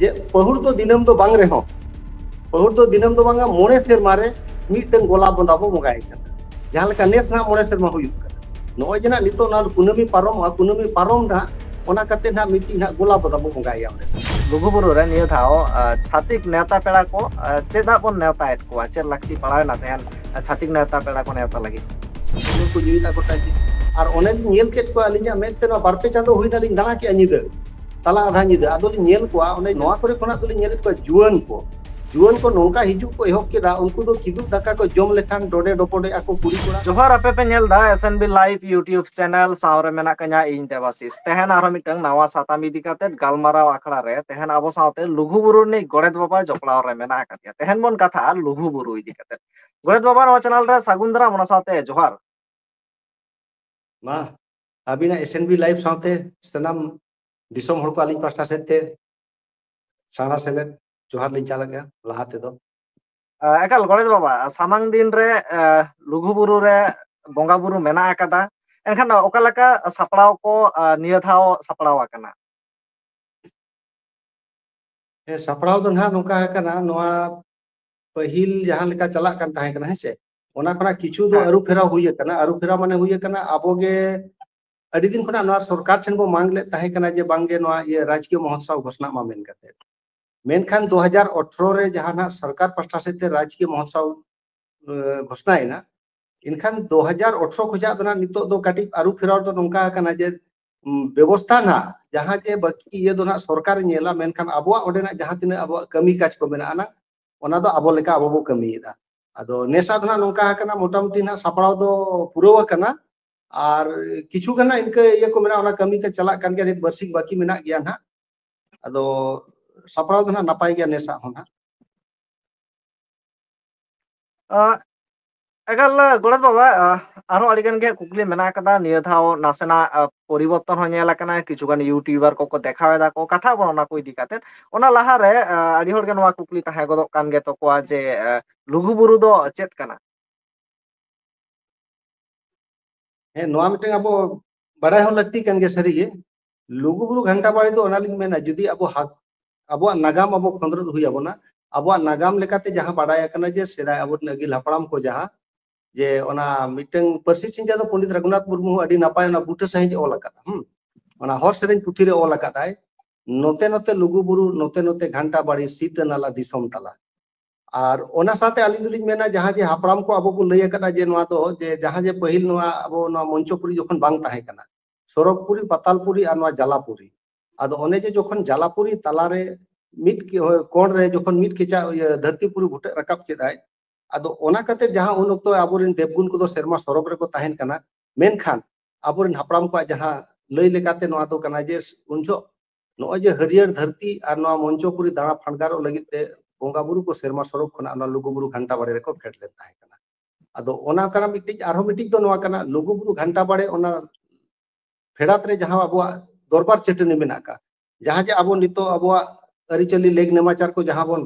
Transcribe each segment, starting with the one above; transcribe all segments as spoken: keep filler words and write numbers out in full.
ᱡᱮ ᱯᱟᱹᱦᱩᱲ ᱫᱚ ᱫᱤᱱᱟᱹᱢ ᱫᱚ ᱵᱟᱝ ᱨᱮᱦᱚᱸ, ᱯᱟᱹᱦᱩᱲ ᱫᱚ ᱫᱤᱱᱟᱹᱢ ᱫᱚ ᱵᱟᱝᱟ, ᱢᱚᱬᱮ ᱥᱮᱨᱢᱟ ᱨᱮ ᱢᱤᱫᱴᱟᱝ ᱜᱚᱞᱟ ᱵᱚᱸᱫᱟ ᱵᱚ ᱵᱚᱸᱜᱟᱭ ᱠᱟᱱᱟ᱾ ᱡᱟᱦᱟᱸ ᱞᱮᱠᱟ ᱱᱮᱥ ᱱᱟᱜ ᱢᱚᱬᱮ ᱥᱮᱨᱢᱟ ᱦᱩᱭᱩᱜ ᱠᱟᱱᱟ, ᱱᱚᱜᱼᱚᱭ ᱡᱮ ᱱᱟᱜ ᱱᱤᱛᱚᱜ ᱱᱚᱣᱟ ᱠᱩᱱᱟᱹᱢᱤ ᱯᱟᱨᱚᱢᱚᱜᱼᱟ, ᱠᱩᱱᱟᱹᱢᱤ ᱯᱟᱨᱚᱢ ᱱᱟᱜ ᱚᱱᱟ ᱠᱟᱛᱮ ᱱᱟᱜ ᱢᱤᱫᱴᱤᱡ ᱱᱟᱜ ᱜᱚᱞᱟ ᱵᱚᱸᱫᱟ ᱵᱚ ᱵᱚᱸᱜᱟᱭᱟ ᱚᱸᱰᱮ᱾ ᱞᱩᱜᱩᱵᱩᱨᱩ ᱨᱮ ᱱᱤᱭᱟᱹ ᱫᱷᱟᱣ, ᱟ, ᱪᱷᱟᱛᱤᱠ ᱱᱮᱣᱛᱟ ᱯᱮᱲᱟ ᱠᱚ, ᱟ, ᱪᱮᱫᱟᱜ ᱵᱚᱱ ᱱᱮᱣᱛᱟᱭᱮᱫ ᱠᱚᱣᱟ? ᱪᱮᱫ ᱞᱟᱹᱠᱛᱤ ᱯᱟᱲᱟᱣᱮᱱᱟ ᱛᱟᱦᱮᱱ, ᱟ, ᱪᱷᱟᱛᱤᱠ ᱱᱮᱣᱛᱟ ᱯᱮᱲᱟ ᱠᱚ ᱱᱮᱣᱛᱟ ᱞᱟᱹᱜᱤᱫ? ᱥᱩᱱᱩᱢ ᱠᱚ ᱧᱩᱭᱮᱫᱟ ᱜᱚᱴᱟ ᱜᱮ᱾ ᱟᱨ ᱚᱱᱮ ᱞᱤᱧ ᱧᱮᱞ ᱠᱮᱫ ᱠᱚᱣᱟ, ᱟᱹᱞᱤᱧᱟᱜ ᱢᱮᱫ ᱛᱮ ᱱᱚᱣᱟ ᱵᱟᱨ ᱯᱮ ᱪᱟᱸᱫᱚ ᱦᱩᱭᱱᱟ, ᱞᱤᱧ ᱫᱟᱬᱟ ᱠᱮᱜᱼᱟ ᱧᱤᱫᱟᱹ, ᱛᱟᱞᱟ ᱟᱫᱷᱟ ᱧᱤᱫᱟᱹ᱾ ᱟᱫᱚ ᱞᱤᱧ ᱧᱮᱞ ᱠᱚᱣᱟ, ᱚᱱᱮ ᱱᱚᱣᱟ ᱠᱚᱨᱮ ᱠᱷᱚᱱᱟᱜ ᱫᱚᱞᱤᱧ ᱧᱮᱞᱮᱫ ᱠᱚᱣᱟ ᱡᱩᱣᱟᱹᱱ ᱠᱚ, ᱡᱩᱣᱟᱹᱱ ᱠᱚ ᱱᱚᱝᱠᱟ ᱦᱤᱡᱩᱜ ᱠᱚ ᱮᱦᱚᱵ ᱠᱮᱫᱟ, ᱩᱱᱠᱩ ᱫᱚ ᱠᱤᱫᱩᱵ ᱫᱟᱠᱟ ᱠᱚ ᱡᱚᱢ ᱞᱮᱠᱷᱟᱱ ᱰᱚᱰᱮ ᱰᱚᱯᱚᱰᱮ ᱟᱠᱚ ᱠᱩᱲᱤ ᱠᱚᱲᱟ᱾ ᱡᱚᱦᱟᱨ, ᱟᱯᱮ ᱯᱮ ᱧᱮᱞ ᱫᱟ S N B Live YouTube channel, ᱥᱟᱶ ᱨᱮ ᱢᱮᱱᱟᱜ ᱠᱟᱹᱧᱟ ᱤᱧ ᱫᱮᱵᱟᱥᱤᱥ᱾ ᱛᱮᱦᱮᱧ ᱟᱨᱦᱚᱸ ᱢᱤᱫᱴᱟᱝ ᱱᱟᱣᱟ ᱥᱟᱛᱟᱢ ᱤᱫᱤ ᱠᱟᱛᱮ ᱜᱟᱞᱢᱟᱨᱟᱣ ᱟᱠᱷᱲᱟ ᱨᱮ ᱛᱮᱦᱮᱧ ᱟᱵᱚ ᱥᱟᱶᱛᱮ ᱞᱩᱜᱩ ᱵᱩᱨᱩ ᱨᱤᱱᱤᱡ ᱜᱚᱰᱮᱛ ᱵᱟᱵᱟ ᱡᱚᱯᱲᱟᱣ ᱨᱮ ᱢᱮᱱᱟᱜ ᱟᱠᱟᱫᱮᱭᱟ᱾ ᱛᱮᱦᱮᱧ ᱵᱚᱱ ᱠᱟᱛᱷᱟᱜᱼᱟ ᱞᱩᱜᱩ ᱵᱩᱨᱩ ᱤᱫᱤ ᱠᱟᱛᱮ᱾ ᱜᱚᱰᱮᱛ ᱵᱟᱵᱟ, ᱱᱚᱣᱟ channel ᱨᱮ ᱥᱟᱹᱜᱩᱱ ᱫᱟᱨᱟᱢ, ᱚᱱᱟ ᱥᱟᱶᱛᱮ ᱡᱚᱦᱟᱨ᱾ ᱢᱟ, ᱟᱹᱵᱤᱱᱟᱜ S N B Live ᱥᱟᱶᱛᱮ ᱥᱟᱱᱟᱢ ᱫᱤᱥᱚᱢ ᱦᱚᱲ ᱠᱚ ᱟᱹᱞᱤᱧ ᱯᱟᱥᱴᱟ ᱥᱮᱫ ᱛᱮ ᱥᱟᱨᱦᱟᱣ ᱥᱮᱞᱮᱫ ᱡᱚᱦᱟᱨ ᱞᱤᱧ ᱪᱟᱞ ᱟᱠᱟᱫᱼᱟ ᱞᱟᱦᱟ ᱛᱮᱫᱚ᱾ ᱟ, ᱮᱠᱟᱞ ᱜᱚᱰᱮᱛ ᱵᱟᱵᱟ, ᱥᱟᱢᱟᱝ ᱫᱤᱱ ᱨᱮ, ᱟ, ᱞᱩᱜᱩ ᱵᱩᱨᱩ ᱨᱮ ᱵᱚᱸᱜᱟ ᱵᱩᱨᱩ ᱢᱮᱱᱟᱜ ᱟᱠᱟᱫᱟ, ᱮᱱᱠᱷᱟᱱ ᱚᱠᱟ ᱞᱮᱠᱟ ᱥᱟᱯᱲᱟᱣ ᱠᱚ, ᱟ, ᱱᱤᱭᱟᱹ ᱫᱷᱟᱣ ᱥᱟᱯᱲᱟᱣ ᱟᱠᱟᱱᱟ? ᱦᱮᱸ, ᱥᱟᱯᱲᱟᱣ ᱫᱚ ᱱᱟᱦᱟᱜ ᱱᱚᱝᱠᱟ ᱟᱠᱟᱱᱟ, ᱱᱚᱣᱟ ᱯᱟᱹᱦᱤᱞ ᱡᱟᱦᱟᱸ ᱞᱮᱠᱟ ᱪᱟᱞᱟᱜ ᱠᱟᱱ ᱛᱟᱦᱮᱸ ᱠᱟᱱᱟ, ᱦᱮᱸ ᱥᱮ, ᱚᱱᱟ ᱠᱷᱚᱱᱟᱜ ᱠᱤᱪᱷᱩ ᱫᱚ ᱦᱮᱸ᱾ ᱟᱹᱨᱩ ᱯᱷᱮᱨᱟᱣ ᱦᱩᱭ ᱟᱠᱟᱱᱟ᱾ ᱟᱹᱨᱩ ᱯᱷᱮᱨᱟᱣ ᱢᱟᱱᱮ ᱦᱩᱭ ᱟᱠᱟᱱᱟ, ᱟᱵᱚ ᱜᱮ ᱟᱹᱰᱤ ᱫᱤᱱ ᱠᱷᱚᱱᱟᱜ ᱱᱚᱣᱟ ᱥᱚᱨᱠᱟᱨ ᱴᱷᱮᱱ ᱵᱚ ᱢᱟᱝ ᱞᱮᱫ ᱛᱟᱦᱮᱸ ᱠᱟᱱᱟ ᱡᱮ ᱵᱟᱝ ᱜᱮ ᱱᱚᱣᱟ ᱤᱭᱟᱹ ᱨᱟᱡᱽᱠᱤᱭᱟᱹ ᱢᱚᱦᱚᱛᱥᱚᱵ ᱜᱷᱳᱥᱱᱟᱜ ᱢᱟ ᱢᱮᱱ ᱠᱟᱛᱮ᱾ ᱢᱮᱱᱠᱷᱟᱱ ᱫᱩ ᱦᱟᱡᱟᱨ ᱟᱴᱷᱨᱚ ᱨᱮ ᱡᱟᱦᱟᱸ ᱱᱟᱜ ᱥᱚᱨᱠᱟᱨ ᱯᱟᱥᱴᱟ ᱥᱮᱫ ᱛᱮ ᱨᱟᱡᱽᱠᱤᱭᱟᱹ ᱢᱚᱦᱚᱛᱥᱚᱵ, ᱮ, ᱜᱷᱳᱥᱱᱟᱭᱮᱱᱟ, ᱮᱱᱠᱷᱟᱱ ᱫᱩ ᱦᱟᱡᱟᱨ ᱟᱴᱷᱨᱚ ᱠᱷᱚᱱᱟᱜ ᱫᱚ ᱱᱟᱜ ᱱᱤᱛᱚᱜ ᱫᱚ ᱠᱟᱹᱴᱤᱡ ᱟᱹᱨᱩ ᱯᱷᱮᱨᱟᱣ ᱫᱚ ᱱᱚᱝᱠᱟ ᱟᱠᱟᱱᱟ ᱡᱮ, ᱩᱢ, ᱵᱮᱵᱚᱥᱛᱷᱟ ᱱᱟᱜ ᱡᱟᱦᱟᱸ ᱡᱮ ᱵᱟᱹᱠᱤ ᱤᱭᱟᱹ ᱫᱚ ᱱᱟᱜ ᱥᱚᱨᱠᱟᱨᱮ ᱧᱮᱞᱟ, ᱢᱮᱱᱠᱷᱟᱱ ᱟᱵᱚᱣᱟᱜ ᱚᱸᱰᱮᱱᱟᱜ ᱡᱟᱦᱟᱸ ᱛᱤᱱᱟᱹᱜ ᱟᱵᱚᱣᱟᱜ ᱠᱟᱹᱢᱤ ᱠᱟᱡᱽ ᱠᱚ ᱢᱮᱱᱟᱜᱼᱟ ᱱᱟᱜ, ᱚᱱᱟ ᱫᱚ ᱟᱵᱚ ᱞᱮᱠᱟ ᱟᱵᱚ ᱵᱚ ᱠᱟᱹᱢᱤᱭᱮᱫᱟ᱾ ᱟᱫᱚ ᱱᱮᱥᱟᱜ ᱫᱚ ᱱᱟᱜ ᱱᱚᱝᱠᱟ ᱟᱠᱟᱱᱟ, ᱢᱚᱴᱟᱢᱩᱴᱤ ᱱᱟᱜ ᱥᱟᱯᱲᱟᱣ ᱫᱚ ᱯᱩᱨᱟᱹᱣ ᱟᱠᱟᱱᱟ, ᱟᱨ ᱠᱤᱪᱷᱩ ᱜᱟᱱ ᱱᱟᱜ ᱤᱱᱠᱟᱹ ᱤᱭᱟᱹ ᱠᱚ ᱢᱮᱱᱟᱜᱼᱟ, ᱚᱱᱟ ᱠᱟᱹᱢᱤ ᱠᱚ ᱪᱟᱞᱟᱜ ᱠᱟᱱ ᱜᱮᱭᱟ, ᱱᱤᱛ ᱵᱟᱨᱥᱤᱧ ᱵᱟᱹᱠᱤ ᱢᱮᱱᱟᱜ ᱜᱮᱭᱟ ᱱᱟᱜ᱾ ᱟᱫᱚ ᱥᱟᱯᱲᱟᱣ ᱫᱚ ᱱᱟᱜ ᱱᱟᱯᱟᱭ ᱜᱮᱭᱟ ᱱᱮᱥᱟᱜ ᱦᱚᱸ ᱱᱟᱜ᱾ ᱟ, ᱮᱠᱟᱞ, ᱜᱚᱰᱮᱛ ᱵᱟᱵᱟ, ᱟ, ᱟᱨᱦᱚᱸ ᱟᱹᱰᱤ ᱜᱟᱱ ᱜᱮ ᱠᱩᱠᱞᱤ ᱢᱮᱱᱟᱜ ᱟᱠᱟᱫᱟ᱾ ᱱᱤᱭᱟᱹ ᱫᱷᱟᱣ ᱱᱟᱥᱮᱱᱟᱜ, ᱟ, ᱯᱚᱨᱤᱵᱚᱨᱛᱚᱱ ᱦᱚᱸ ᱧᱮᱞ ᱟᱠᱟᱱᱟ, ᱠᱤᱪᱷᱩ ᱜᱟᱱ YouTuber ᱠᱚᱠᱚ ᱫᱮᱠᱷᱟᱣ ᱮᱫᱟ ᱠᱚ, ᱠᱟᱛᱷᱟ ᱵᱚᱱ ᱚᱱᱟ ᱠᱚ ᱤᱫᱤ ᱠᱟᱛᱮ᱾ ᱚᱱᱟ ᱞᱟᱦᱟᱨᱮ, ᱟ, ᱟᱹᱰᱤ ᱦᱚᱲᱜᱮ ᱱᱚᱣᱟ ᱠᱩᱠᱞᱤ ᱛᱟᱦᱮᱸ ᱜᱚᱫᱚᱜ ᱠᱟᱱ ᱜᱮ ᱛᱟᱠᱚᱣᱟ ᱡᱮ, ᱟ, ᱞᱩᱜᱩ ᱵᱩᱨᱩ ᱫᱚ ᱪᱮᱫ ᱠᱟᱱᱟ? ᱦᱮᱸ, ᱱᱚᱣᱟ ᱢᱤᱫᱴᱟᱝ ᱟᱵᱚ ᱵᱟᱲᱟᱭ ᱦᱚᱸ ᱞᱟᱹᱠᱛᱤ ᱠᱟᱱ ᱜᱮᱭᱟ ᱥᱟᱹᱨᱤᱜᱮ᱾ ᱞᱩᱜᱩ ᱵᱩᱨᱩ ᱜᱷᱟᱱᱴᱟ ᱵᱟᱲᱮ ᱫᱚ ᱚᱱᱟᱞᱤᱧ ᱢᱮᱱᱟ, ᱡᱩᱫᱤ ᱟᱵᱚ ᱦᱟᱛ-, ᱟᱵᱚᱣᱟᱜ ᱱᱟᱜᱟᱢ ᱟᱵᱚ ᱠᱷᱚᱸᱫᱽᱨᱚᱸᱫ ᱦᱩᱭ ᱟᱵᱚᱱᱟ᱾ ᱟᱵᱚᱣᱟᱜ ᱱᱟᱜᱟᱢ ᱞᱮᱠᱟᱛᱮ ᱡᱟᱦᱟᱸ ᱵᱟᱰᱟᱭ ᱟᱠᱟᱱᱟ ᱡᱮ ᱥᱮᱫᱟᱭ ᱟᱵᱚᱨᱮᱱ ᱟᱹᱜᱤᱞ ᱦᱟᱯᱲᱟᱢ ᱠᱚ ᱡᱟᱦᱟᱸ ᱡᱮ ᱚᱱᱟ ᱢᱤᱫᱴᱟᱝ ᱯᱟᱹᱨᱥᱤ ᱪᱤᱱᱡᱟ ᱫᱚ ᱯᱚᱱᱰᱤᱛ ᱨᱚᱜᱷᱩᱱᱟᱛᱷ ᱢᱩᱨᱢᱩ ᱦᱚᱸ ᱟᱹᱰᱤ ᱱᱟᱯᱟᱭ ᱚᱱᱟ ᱵᱩᱴᱟᱹ ᱥᱟᱺᱦᱤᱡ ᱚᱞ ᱟᱠᱟᱫᱟ᱾ ᱦᱩᱸ, ᱚᱱᱟ ᱦᱚᱨ ᱥᱮᱨᱮᱧ ᱯᱩᱛᱷᱤ ᱨᱮ ᱚᱞ ᱟᱠᱟᱫᱟᱭ, "ᱱᱚᱛᱮ ᱱᱚᱛᱮ ᱞᱩᱜᱩ ᱵᱩᱨᱩ, ᱱᱚᱛᱮ ᱱᱚᱛᱮ ᱜᱷᱟᱱᱴᱟ ᱵᱟᱲᱤ, ᱥᱤᱛᱟᱹ ᱱᱟᱞᱟ ᱫᱤᱥᱚᱢ ᱛᱟᱞᱟ᱾" ᱟᱨ ᱚᱱᱟ ᱥᱟᱶᱛᱮ ᱟᱹᱞᱤᱧ ᱫᱚᱞᱤᱧ ᱢᱮᱱᱟ, ᱡᱟᱦᱟᱸ ᱡᱮ ᱦᱟᱯᱲᱟᱢ ᱠᱚ ᱟᱵᱚ ᱠᱚ ᱞᱟᱹᱭ ᱟᱠᱟᱫᱟ ᱡᱮ ᱱᱚᱣᱟ ᱫᱚ, ᱡᱮ ᱡᱟᱦᱟᱸ ᱡᱮ ᱯᱟᱹᱦᱤᱞ ᱱᱚᱣᱟ ᱟᱵᱚ ᱱᱚᱣᱟ ᱢᱚᱧᱪᱚᱯᱩᱨᱤ ᱡᱚᱠᱷᱚᱱ ᱵᱟᱝ ᱛᱟᱦᱮᱸ ᱠᱟᱱᱟ, ᱥᱚᱨᱚᱜᱽᱯᱩᱨᱤ, ᱯᱟᱛᱟᱞᱯᱩᱨᱤ ᱟᱨ ᱱᱚᱣᱟ ᱡᱟᱞᱟᱯᱩᱨᱤ, ᱟᱫᱚ ᱚᱱᱮ ᱡᱮ ᱡᱚᱠᱷᱚᱱ ᱡᱟᱞᱟᱯᱩᱨᱤ ᱛᱟᱞᱟᱨᱮ ᱢᱤᱫ ᱠᱮ-, ᱦᱳᱭ, ᱠᱚᱬ ᱨᱮ ᱡᱚᱠᱷᱚᱱ ᱢᱤᱫ ᱠᱮᱪᱟ ᱤᱭᱟᱹ ᱫᱷᱟᱹᱨᱛᱤ ᱯᱩᱨᱤ ᱵᱷᱩᱴᱟᱹᱜ ᱨᱟᱠᱟᱵ ᱠᱮᱫᱟᱭ, ᱟᱫᱚ ᱚᱱᱟ ᱠᱟᱛᱮ ᱡᱟᱦᱟᱸ ᱩᱱ ᱚᱠᱛᱚ ᱟᱵᱚᱨᱮᱱ ᱫᱮᱵᱽᱜᱩᱱ ᱠᱚᱫᱚ ᱥᱮᱨᱢᱟ ᱥᱚᱨᱚᱜᱽ ᱨᱮᱠᱚ ᱛᱟᱦᱮᱱ ᱠᱟᱱᱟ, ᱢᱮᱱᱠᱷᱟᱱ ᱟᱵᱚᱨᱮᱱ ᱦᱟᱯᱲᱟᱢ ᱠᱚᱣᱟᱜ ᱡᱟᱦᱟᱸ ᱞᱟᱹᱭ ᱞᱮᱠᱟᱛᱮ ᱱᱚᱣᱟ ᱫᱚ ᱠᱟᱱᱟ ᱡᱮ ᱩᱱ ᱡᱚᱦᱚᱜ ᱱᱚᱜᱼᱚᱭ ᱡᱮ ᱦᱟᱹᱨᱭᱟᱹᱲ ᱫᱷᱟᱹᱨᱛᱤ ᱟᱨ ᱱᱚᱣᱟ ᱢᱚᱧᱪᱚᱯᱩᱨᱤ ᱫᱟᱬᱟ ᱯᱷᱟᱸᱰᱜᱟᱨᱚᱜ ᱞᱟᱹᱜᱤᱫ ᱛᱮ ᱵᱚᱸᱜᱟ ᱵᱩᱨᱩ ᱠᱚ ᱥᱮᱨᱢᱟ ᱥᱚᱨᱚᱜᱽ ᱠᱷᱚᱱᱟᱜ ᱚᱱᱟ ᱞᱩᱜᱩ ᱵᱩᱨᱩ ᱜᱷᱟᱱᱴᱟ ᱵᱟᱲᱮ ᱨᱮᱠᱚ ᱯᱷᱮᱰ ᱞᱮᱱ ᱛᱟᱦᱮᱸ ᱠᱟᱱᱟ᱾ ᱟᱫᱚ ᱚᱱᱟ ᱠᱟᱱᱟ ᱢᱤᱫᱴᱤᱡ, ᱟᱨᱦᱚᱸ ᱢᱤᱫᱴᱤᱡ ᱫᱚ ᱱᱚᱣᱟ ᱠᱟᱱᱟ, ᱞᱩᱜᱩ ᱵᱩᱨᱩ ᱜᱷᱟᱱᱴᱟ ᱵᱟᱲᱮ ᱚᱱᱟ ᱯᱷᱮᱰᱟᱛ ᱨᱮ ᱡᱟᱦᱟᱸ ᱟᱵᱚᱣᱟᱜ ᱫᱚᱨᱵᱟᱨ ᱪᱟᱹᱴᱟᱹᱱᱤ ᱢᱮᱱᱟᱜ ᱟᱠᱟᱫ, ᱡᱟᱦᱟᱸ ᱡᱮ ᱟᱵᱚ ᱱᱤᱛᱚᱜ ᱟᱵᱚᱣᱟᱜ ᱟᱹᱨᱤᱪᱟᱹᱞᱤ ᱞᱮᱠ ᱱᱮᱢᱟᱪᱟᱨ ᱠᱚ ᱡᱟᱦᱟᱸ ᱵᱚᱱ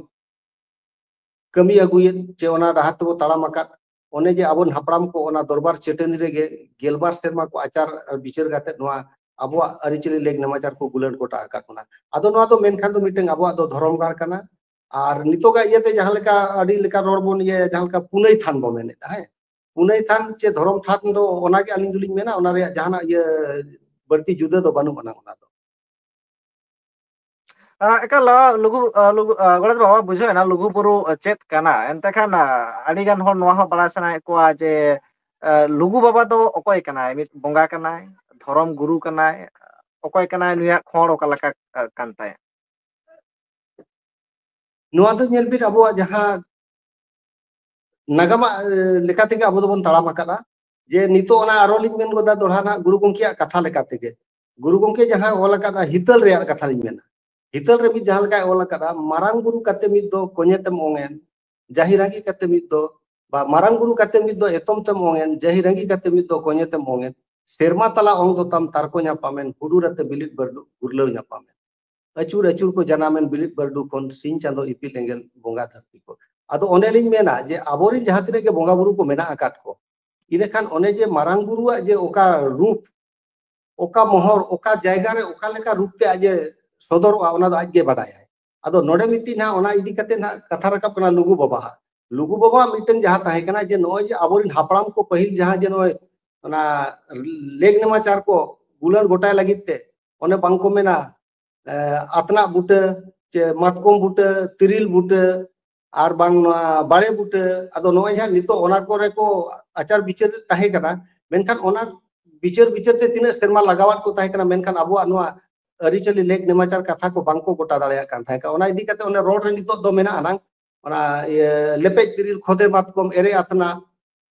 ᱠᱟᱹᱢᱤ ᱟᱹᱜᱩᱭᱮᱫ, ᱪᱮ ᱚᱱᱟ ᱰᱟᱦᱟᱨ ᱛᱮᱵᱚ ᱛᱟᱲᱟᱢ ᱟᱠᱟᱫ, ᱚᱱᱮ ᱡᱮ ᱟᱵᱚᱨᱮᱱ ᱦᱟᱯᱲᱟᱢ ᱠᱚ ᱚᱱᱟ ᱫᱚᱨᱵᱟᱨ ᱪᱟᱹᱴᱟᱹᱱᱤ ᱨᱮᱜᱮ ᱜᱮᱞᱵᱟᱨ ᱥᱮᱨᱢᱟ ᱠᱚ ᱟᱪᱟᱨ ᱟᱨ ᱵᱤᱪᱟᱹᱨ ᱠᱟᱛᱮ ᱱᱚᱣᱟ ᱟᱵᱚᱣᱟᱜ ᱟᱹᱨᱤᱪᱟᱹᱞᱤ ᱞᱮᱠ ᱱᱮᱢᱟᱪᱟᱨ ᱠᱚ ᱜᱩᱞᱟᱹᱴ ᱜᱚᱴᱟ ᱟᱠᱟᱫ ᱵᱚᱱᱟ᱾ ᱟᱫᱚ ᱱᱚᱣᱟ ᱫᱚ ᱢᱮᱱᱠᱷᱟᱱ ᱫᱚ ᱢᱤᱫᱴᱟᱝ ᱟᱵᱚᱣᱟᱜ ᱫᱚ ᱫᱷᱚᱨᱚᱢ ᱜᱟᱲ ᱠᱟᱱᱟ᱾ ᱟᱨ ᱱᱤᱛᱚᱜᱟᱜ ᱤᱭᱟᱹᱛᱮ ᱡᱟᱦᱟᱸ ᱞᱮᱠᱟ ᱟᱹᱰᱤ ᱞᱮᱠᱟ ᱨᱚᱲ ᱵᱚᱱ ᱤᱭᱟᱹᱭᱟ, ᱡᱟᱦᱟᱸ ᱞᱮᱠᱟ ᱯᱩᱱᱟᱹᱭ ᱛᱷᱟᱱ ᱵᱚᱱ ᱢᱮᱱᱮᱫᱼᱟ, ᱦᱮᱸ, ᱯᱩᱱᱟᱹᱭ ᱛᱷᱟᱱ ᱪᱮ ᱫᱷᱚᱨᱚᱢ ᱛᱷᱟᱱ ᱫᱚ ᱚᱱᱟᱜᱮ ᱟᱹᱞᱤᱧ ᱫᱚᱞᱤᱧ ᱢᱮᱱᱟ, ᱚᱱᱟ ᱨᱮᱭᱟᱜ ᱡᱟᱦᱟᱱᱟᱜ ᱤᱭᱟᱹ ᱵᱟᱹᱲᱛᱤ ᱡᱩᱫᱟᱹ ᱫᱚ ᱵᱟᱹᱱᱩᱜ ᱟᱱᱟ ᱚᱱᱟ ᱫᱚ᱾ ᱟ, ᱮᱠᱟᱞ, ᱟ, ᱞᱩᱜᱩ, ᱟ, ᱞᱩᱜᱩ, ᱟ, ᱜᱚᱰᱮᱛ ᱵᱟᱵᱟ, ᱵᱩᱡᱷᱟᱹᱣ ᱮᱱᱟ ᱞᱩᱜᱩ ᱵᱩᱨᱩ, ᱟ, ᱪᱮᱫ ᱠᱟᱱᱟ᱾ ᱮᱱᱛᱮ ᱠᱷᱟᱱ, ᱟ, ᱟᱹᱰᱤ ᱜᱟᱱ ᱦᱚᱲ ᱱᱚᱣᱟ ᱦᱚᱸ ᱵᱟᱲᱟᱭ ᱥᱟᱱᱟᱭᱮᱫ ᱠᱚᱣᱟ ᱡᱮ, ᱟ, ᱞᱩᱜᱩ ᱵᱟᱵᱟ ᱫᱚ ᱚᱠᱚᱭ ᱠᱟᱱᱟᱭ? ᱢᱤᱫ ᱵᱚᱸᱜᱟ ᱠᱟᱱᱟᱭ, ᱫᱷᱚᱨᱚᱢ ᱜᱩᱨᱩ ᱠᱟᱱᱟᱭ, ᱚᱠᱚᱭ ᱠᱟᱱᱟᱭ, ᱱᱩᱭᱟᱜ ᱠᱷᱚᱸᱰ ᱚᱠᱟ ᱞᱮᱠᱟ, ᱟ, ᱠᱟᱱ ᱛᱟᱭᱟ? ᱱᱚᱣᱟ ᱫᱚ ᱧᱮᱞ ᱵᱤᱱ, ᱟᱵᱚᱣᱟᱜ ᱡᱟᱦᱟᱸ ᱱᱟᱜᱟᱢᱟᱜ, ᱮ, ᱞᱮᱠᱟ ᱛᱮᱜᱮ ᱟᱵᱚ ᱫᱚᱵᱚᱱ ᱛᱟᱲᱟᱢ ᱟᱠᱟᱫᱟ᱾ ᱡᱮ ᱱᱤᱛᱚᱜ ᱚᱱᱟ ᱟᱨᱚ ᱞᱤᱧ ᱢᱮᱱ ᱜᱚᱫᱟ ᱫᱚᱲᱦᱟ ᱱᱟᱜ ᱜᱩᱨᱩ ᱜᱚᱢᱠᱮᱭᱟᱜ ᱠᱟᱛᱷᱟ ᱞᱮᱠᱟ ᱛᱮᱜᱮ, ᱜᱩᱨᱩ ᱜᱚᱢᱠᱮ ᱡᱟᱦᱟᱸ ᱚᱞ ᱟᱠᱟᱫᱟ ᱦᱤᱛᱟᱹᱞ ᱨᱮᱭᱟᱜ ᱠᱟᱛᱷᱟ ᱞᱤᱧ ᱢᱮᱱᱟ, ᱦᱤᱛᱟᱹᱞ ᱨᱮ ᱢᱤᱫ ᱡᱟᱦᱟᱸ ᱞᱮᱠᱟᱭ ᱚᱞ ᱟᱠᱟᱫᱟ, "ᱢᱟᱨᱟᱝ ᱵᱩᱨᱩ ᱠᱟᱛᱮ ᱢᱤᱫ ᱫᱚ ᱠᱚᱧᱮ ᱛᱮᱢ ᱚᱝ ᱮᱱ, ᱡᱟᱹᱦᱤ ᱨᱟᱸᱜᱤ ᱠᱟᱛᱮ ᱢᱤᱫ ᱫᱚ, ᱵᱟ, ᱢᱟᱨᱟᱝ ᱵᱩᱨᱩ ᱠᱟᱛᱮ ᱢᱤᱫ ᱫᱚ ᱮᱛᱚᱢ ᱛᱮᱢ ᱚᱝ ᱮᱱ, ᱡᱟᱹᱦᱤ ᱨᱟᱸᱜᱤ ᱠᱟᱛᱮ ᱢᱤᱫ ᱫᱚ ᱠᱚᱧᱮ ᱛᱮᱢ ᱚᱝ ᱮᱱ, ᱥᱮᱨᱢᱟ ᱛᱟᱞᱟ ᱚᱝ ᱫᱚ ᱛᱟᱢ ᱛᱟᱨᱠᱚ ᱧᱟᱯᱟᱢ ᱮᱱ, ᱦᱩᱰᱩᱨ ᱟᱛᱮ ᱵᱤᱞᱤᱫ ᱵᱟᱹᱨᱰᱩ ᱜᱩᱨᱞᱟᱹᱣ ᱧᱟᱯᱟᱢ ᱮᱱ, ᱟᱹᱪᱩᱨ ᱟᱹᱪᱩᱨ ᱠᱚ ᱡᱟᱱᱟᱢ ᱮᱱ ᱵᱤᱞᱤᱫ ᱵᱟᱹᱨᱰᱩ ᱠᱷᱚᱱ, ᱥᱤᱧ ᱪᱟᱸᱫᱚ ᱤᱯᱤᱞ ᱮᱸᱜᱮᱞ ᱵᱚᱸᱜᱟ ᱫᱷᱟᱹᱨᱛᱤ ᱠᱚ᱾" ᱟᱫᱚ ᱚᱱᱮ ᱞᱤᱧ ᱢᱮᱱᱟ ᱡᱮ ᱟᱵᱚᱨᱮᱱ ᱡᱟᱦᱟᱸ ᱛᱤᱱᱟᱹᱜ ᱜᱮ ᱵᱚᱸᱜᱟ ᱵᱩᱨᱩ ᱠᱚ ᱢᱮᱱᱟᱜ ᱟᱠᱟᱫ ᱠᱚ, ᱤᱱᱟᱹᱠᱷᱟᱱ ᱚᱱᱮ ᱡᱮ ᱢᱟᱨᱟᱝ ᱵᱩᱨᱩᱣᱟᱜ ᱡᱮ ᱚᱠᱟ ᱨᱩᱯ, ᱚᱠᱟ ᱢᱚᱦᱚᱨ, ᱚᱠᱟ ᱡᱟᱭᱜᱟ ᱨᱮ ᱚᱠᱟ ᱞᱮᱠᱟ ᱨᱩᱯ ᱛᱮ ᱟᱡ ᱮ ᱥᱚᱫᱚᱨᱚᱜᱼᱟ, ᱚᱱᱟ ᱫᱚ ᱟᱡ ᱜᱮ ᱵᱟᱰᱟᱭᱟᱭ᱾ ᱟᱫᱚ ᱱᱚᱰᱮ ᱢᱤᱫᱴᱤᱡ ᱱᱟᱦᱟᱜ ᱚᱱᱟ ᱤᱫᱤ ᱠᱟᱛᱮ ᱱᱟᱦᱟᱜ ᱠᱟᱛᱷᱟ ᱨᱟᱠᱟᱵ ᱠᱟᱱᱟ ᱞᱩᱜᱩ ᱵᱟᱵᱟᱣᱟᱜ᱾ ᱞᱩᱜᱩ ᱵᱟᱵᱟᱣᱟᱜ ᱢᱤᱫᱴᱮᱱ ᱡᱟᱦᱟᱸ ᱛᱟᱦᱮᱸ ᱠᱟᱱᱟ ᱡᱮ ᱱᱚᱜᱼᱚᱭ ᱡᱮ ᱟᱵᱚᱨᱮᱱ ᱦᱟᱯᱲᱟᱢ ᱠᱚ ᱯᱟᱹᱦᱤᱞ ᱡᱟᱦᱟᱸ ᱡᱮ ᱱᱚᱜᱼᱚᱭ ᱚᱱᱟ ᱞᱮᱠ ᱱᱮᱢᱟᱪᱟᱨ ᱠᱚ ᱜᱩᱞᱟᱹᱲ ᱜᱚᱴᱟᱭ ᱞᱟᱹᱜᱤᱫ ᱛᱮ ᱚᱱᱮ ᱵᱟᱝ ᱠᱚ ᱢᱮᱱᱟ, ᱮ, ᱟᱛᱱᱟᱜ ᱵᱩᱴᱟᱹ ᱪᱮ ᱢᱟᱛᱠᱚᱢ ᱵᱩᱴᱟᱹ, ᱛᱤᱨᱤᱞ ᱵᱩᱴᱟᱹ, ᱟᱨ ᱵᱟᱝ ᱱᱚᱣᱟ ᱵᱟᱲᱮ ᱵᱩᱴᱟᱹ᱾ ᱟᱫᱚ ᱱᱚᱜᱼᱚᱭ ᱦᱟᱸᱜ ᱱᱤᱛᱚᱜ ᱚᱱᱟ ᱠᱚᱨᱮ ᱠᱚ ᱟᱪᱟᱨ ᱵᱤᱪᱟᱹᱨ ᱛᱟᱦᱮᱸ ᱠᱟᱱᱟ, ᱢᱮᱱᱠᱷᱟᱱ ᱚᱱᱟ ᱵᱤᱪᱟᱹᱨ ᱵᱤᱪᱟᱹᱨ ᱛᱮ ᱛᱤᱱᱟᱹᱜ ᱥᱮᱨᱢᱟ ᱞᱟᱜᱟᱣᱟᱫ ᱠᱚ ᱛᱟᱦᱮᱸ ᱠᱟᱱᱟ, ᱢᱮᱱᱠᱷᱟᱱ ᱟᱵᱚᱣᱟᱜ ᱱᱚᱣᱟ ᱟᱹᱨᱤᱪᱟᱹᱞᱤ ᱞᱮᱠ ᱱᱮᱢᱟᱪᱟᱨ ᱠᱟᱛᱷᱟ ᱠᱚ ᱵᱟᱝ ᱠᱚ ᱜᱚᱴᱟ ᱫᱟᱲᱮᱭᱟᱜ ᱠᱟᱱ ᱛᱟᱦᱮᱸ ᱠᱟᱱᱟ᱾ ᱚᱱᱟ ᱤᱫᱤ ᱠᱟᱛᱮ ᱚᱱᱮ ᱨᱚᱲ ᱨᱮ ᱱᱤᱛᱚᱜ ᱫᱚ ᱢᱮᱱᱟᱜᱼᱟ ᱱᱟᱝ, ᱚᱱᱟ ᱤᱭᱟᱹ, ᱞᱮᱯᱮᱡ ᱛᱤᱨᱤᱞ, ᱠᱷᱚᱫᱮ ᱢᱟᱛᱠᱚᱢ, ᱮᱨᱮ ᱟᱛᱱᱟ,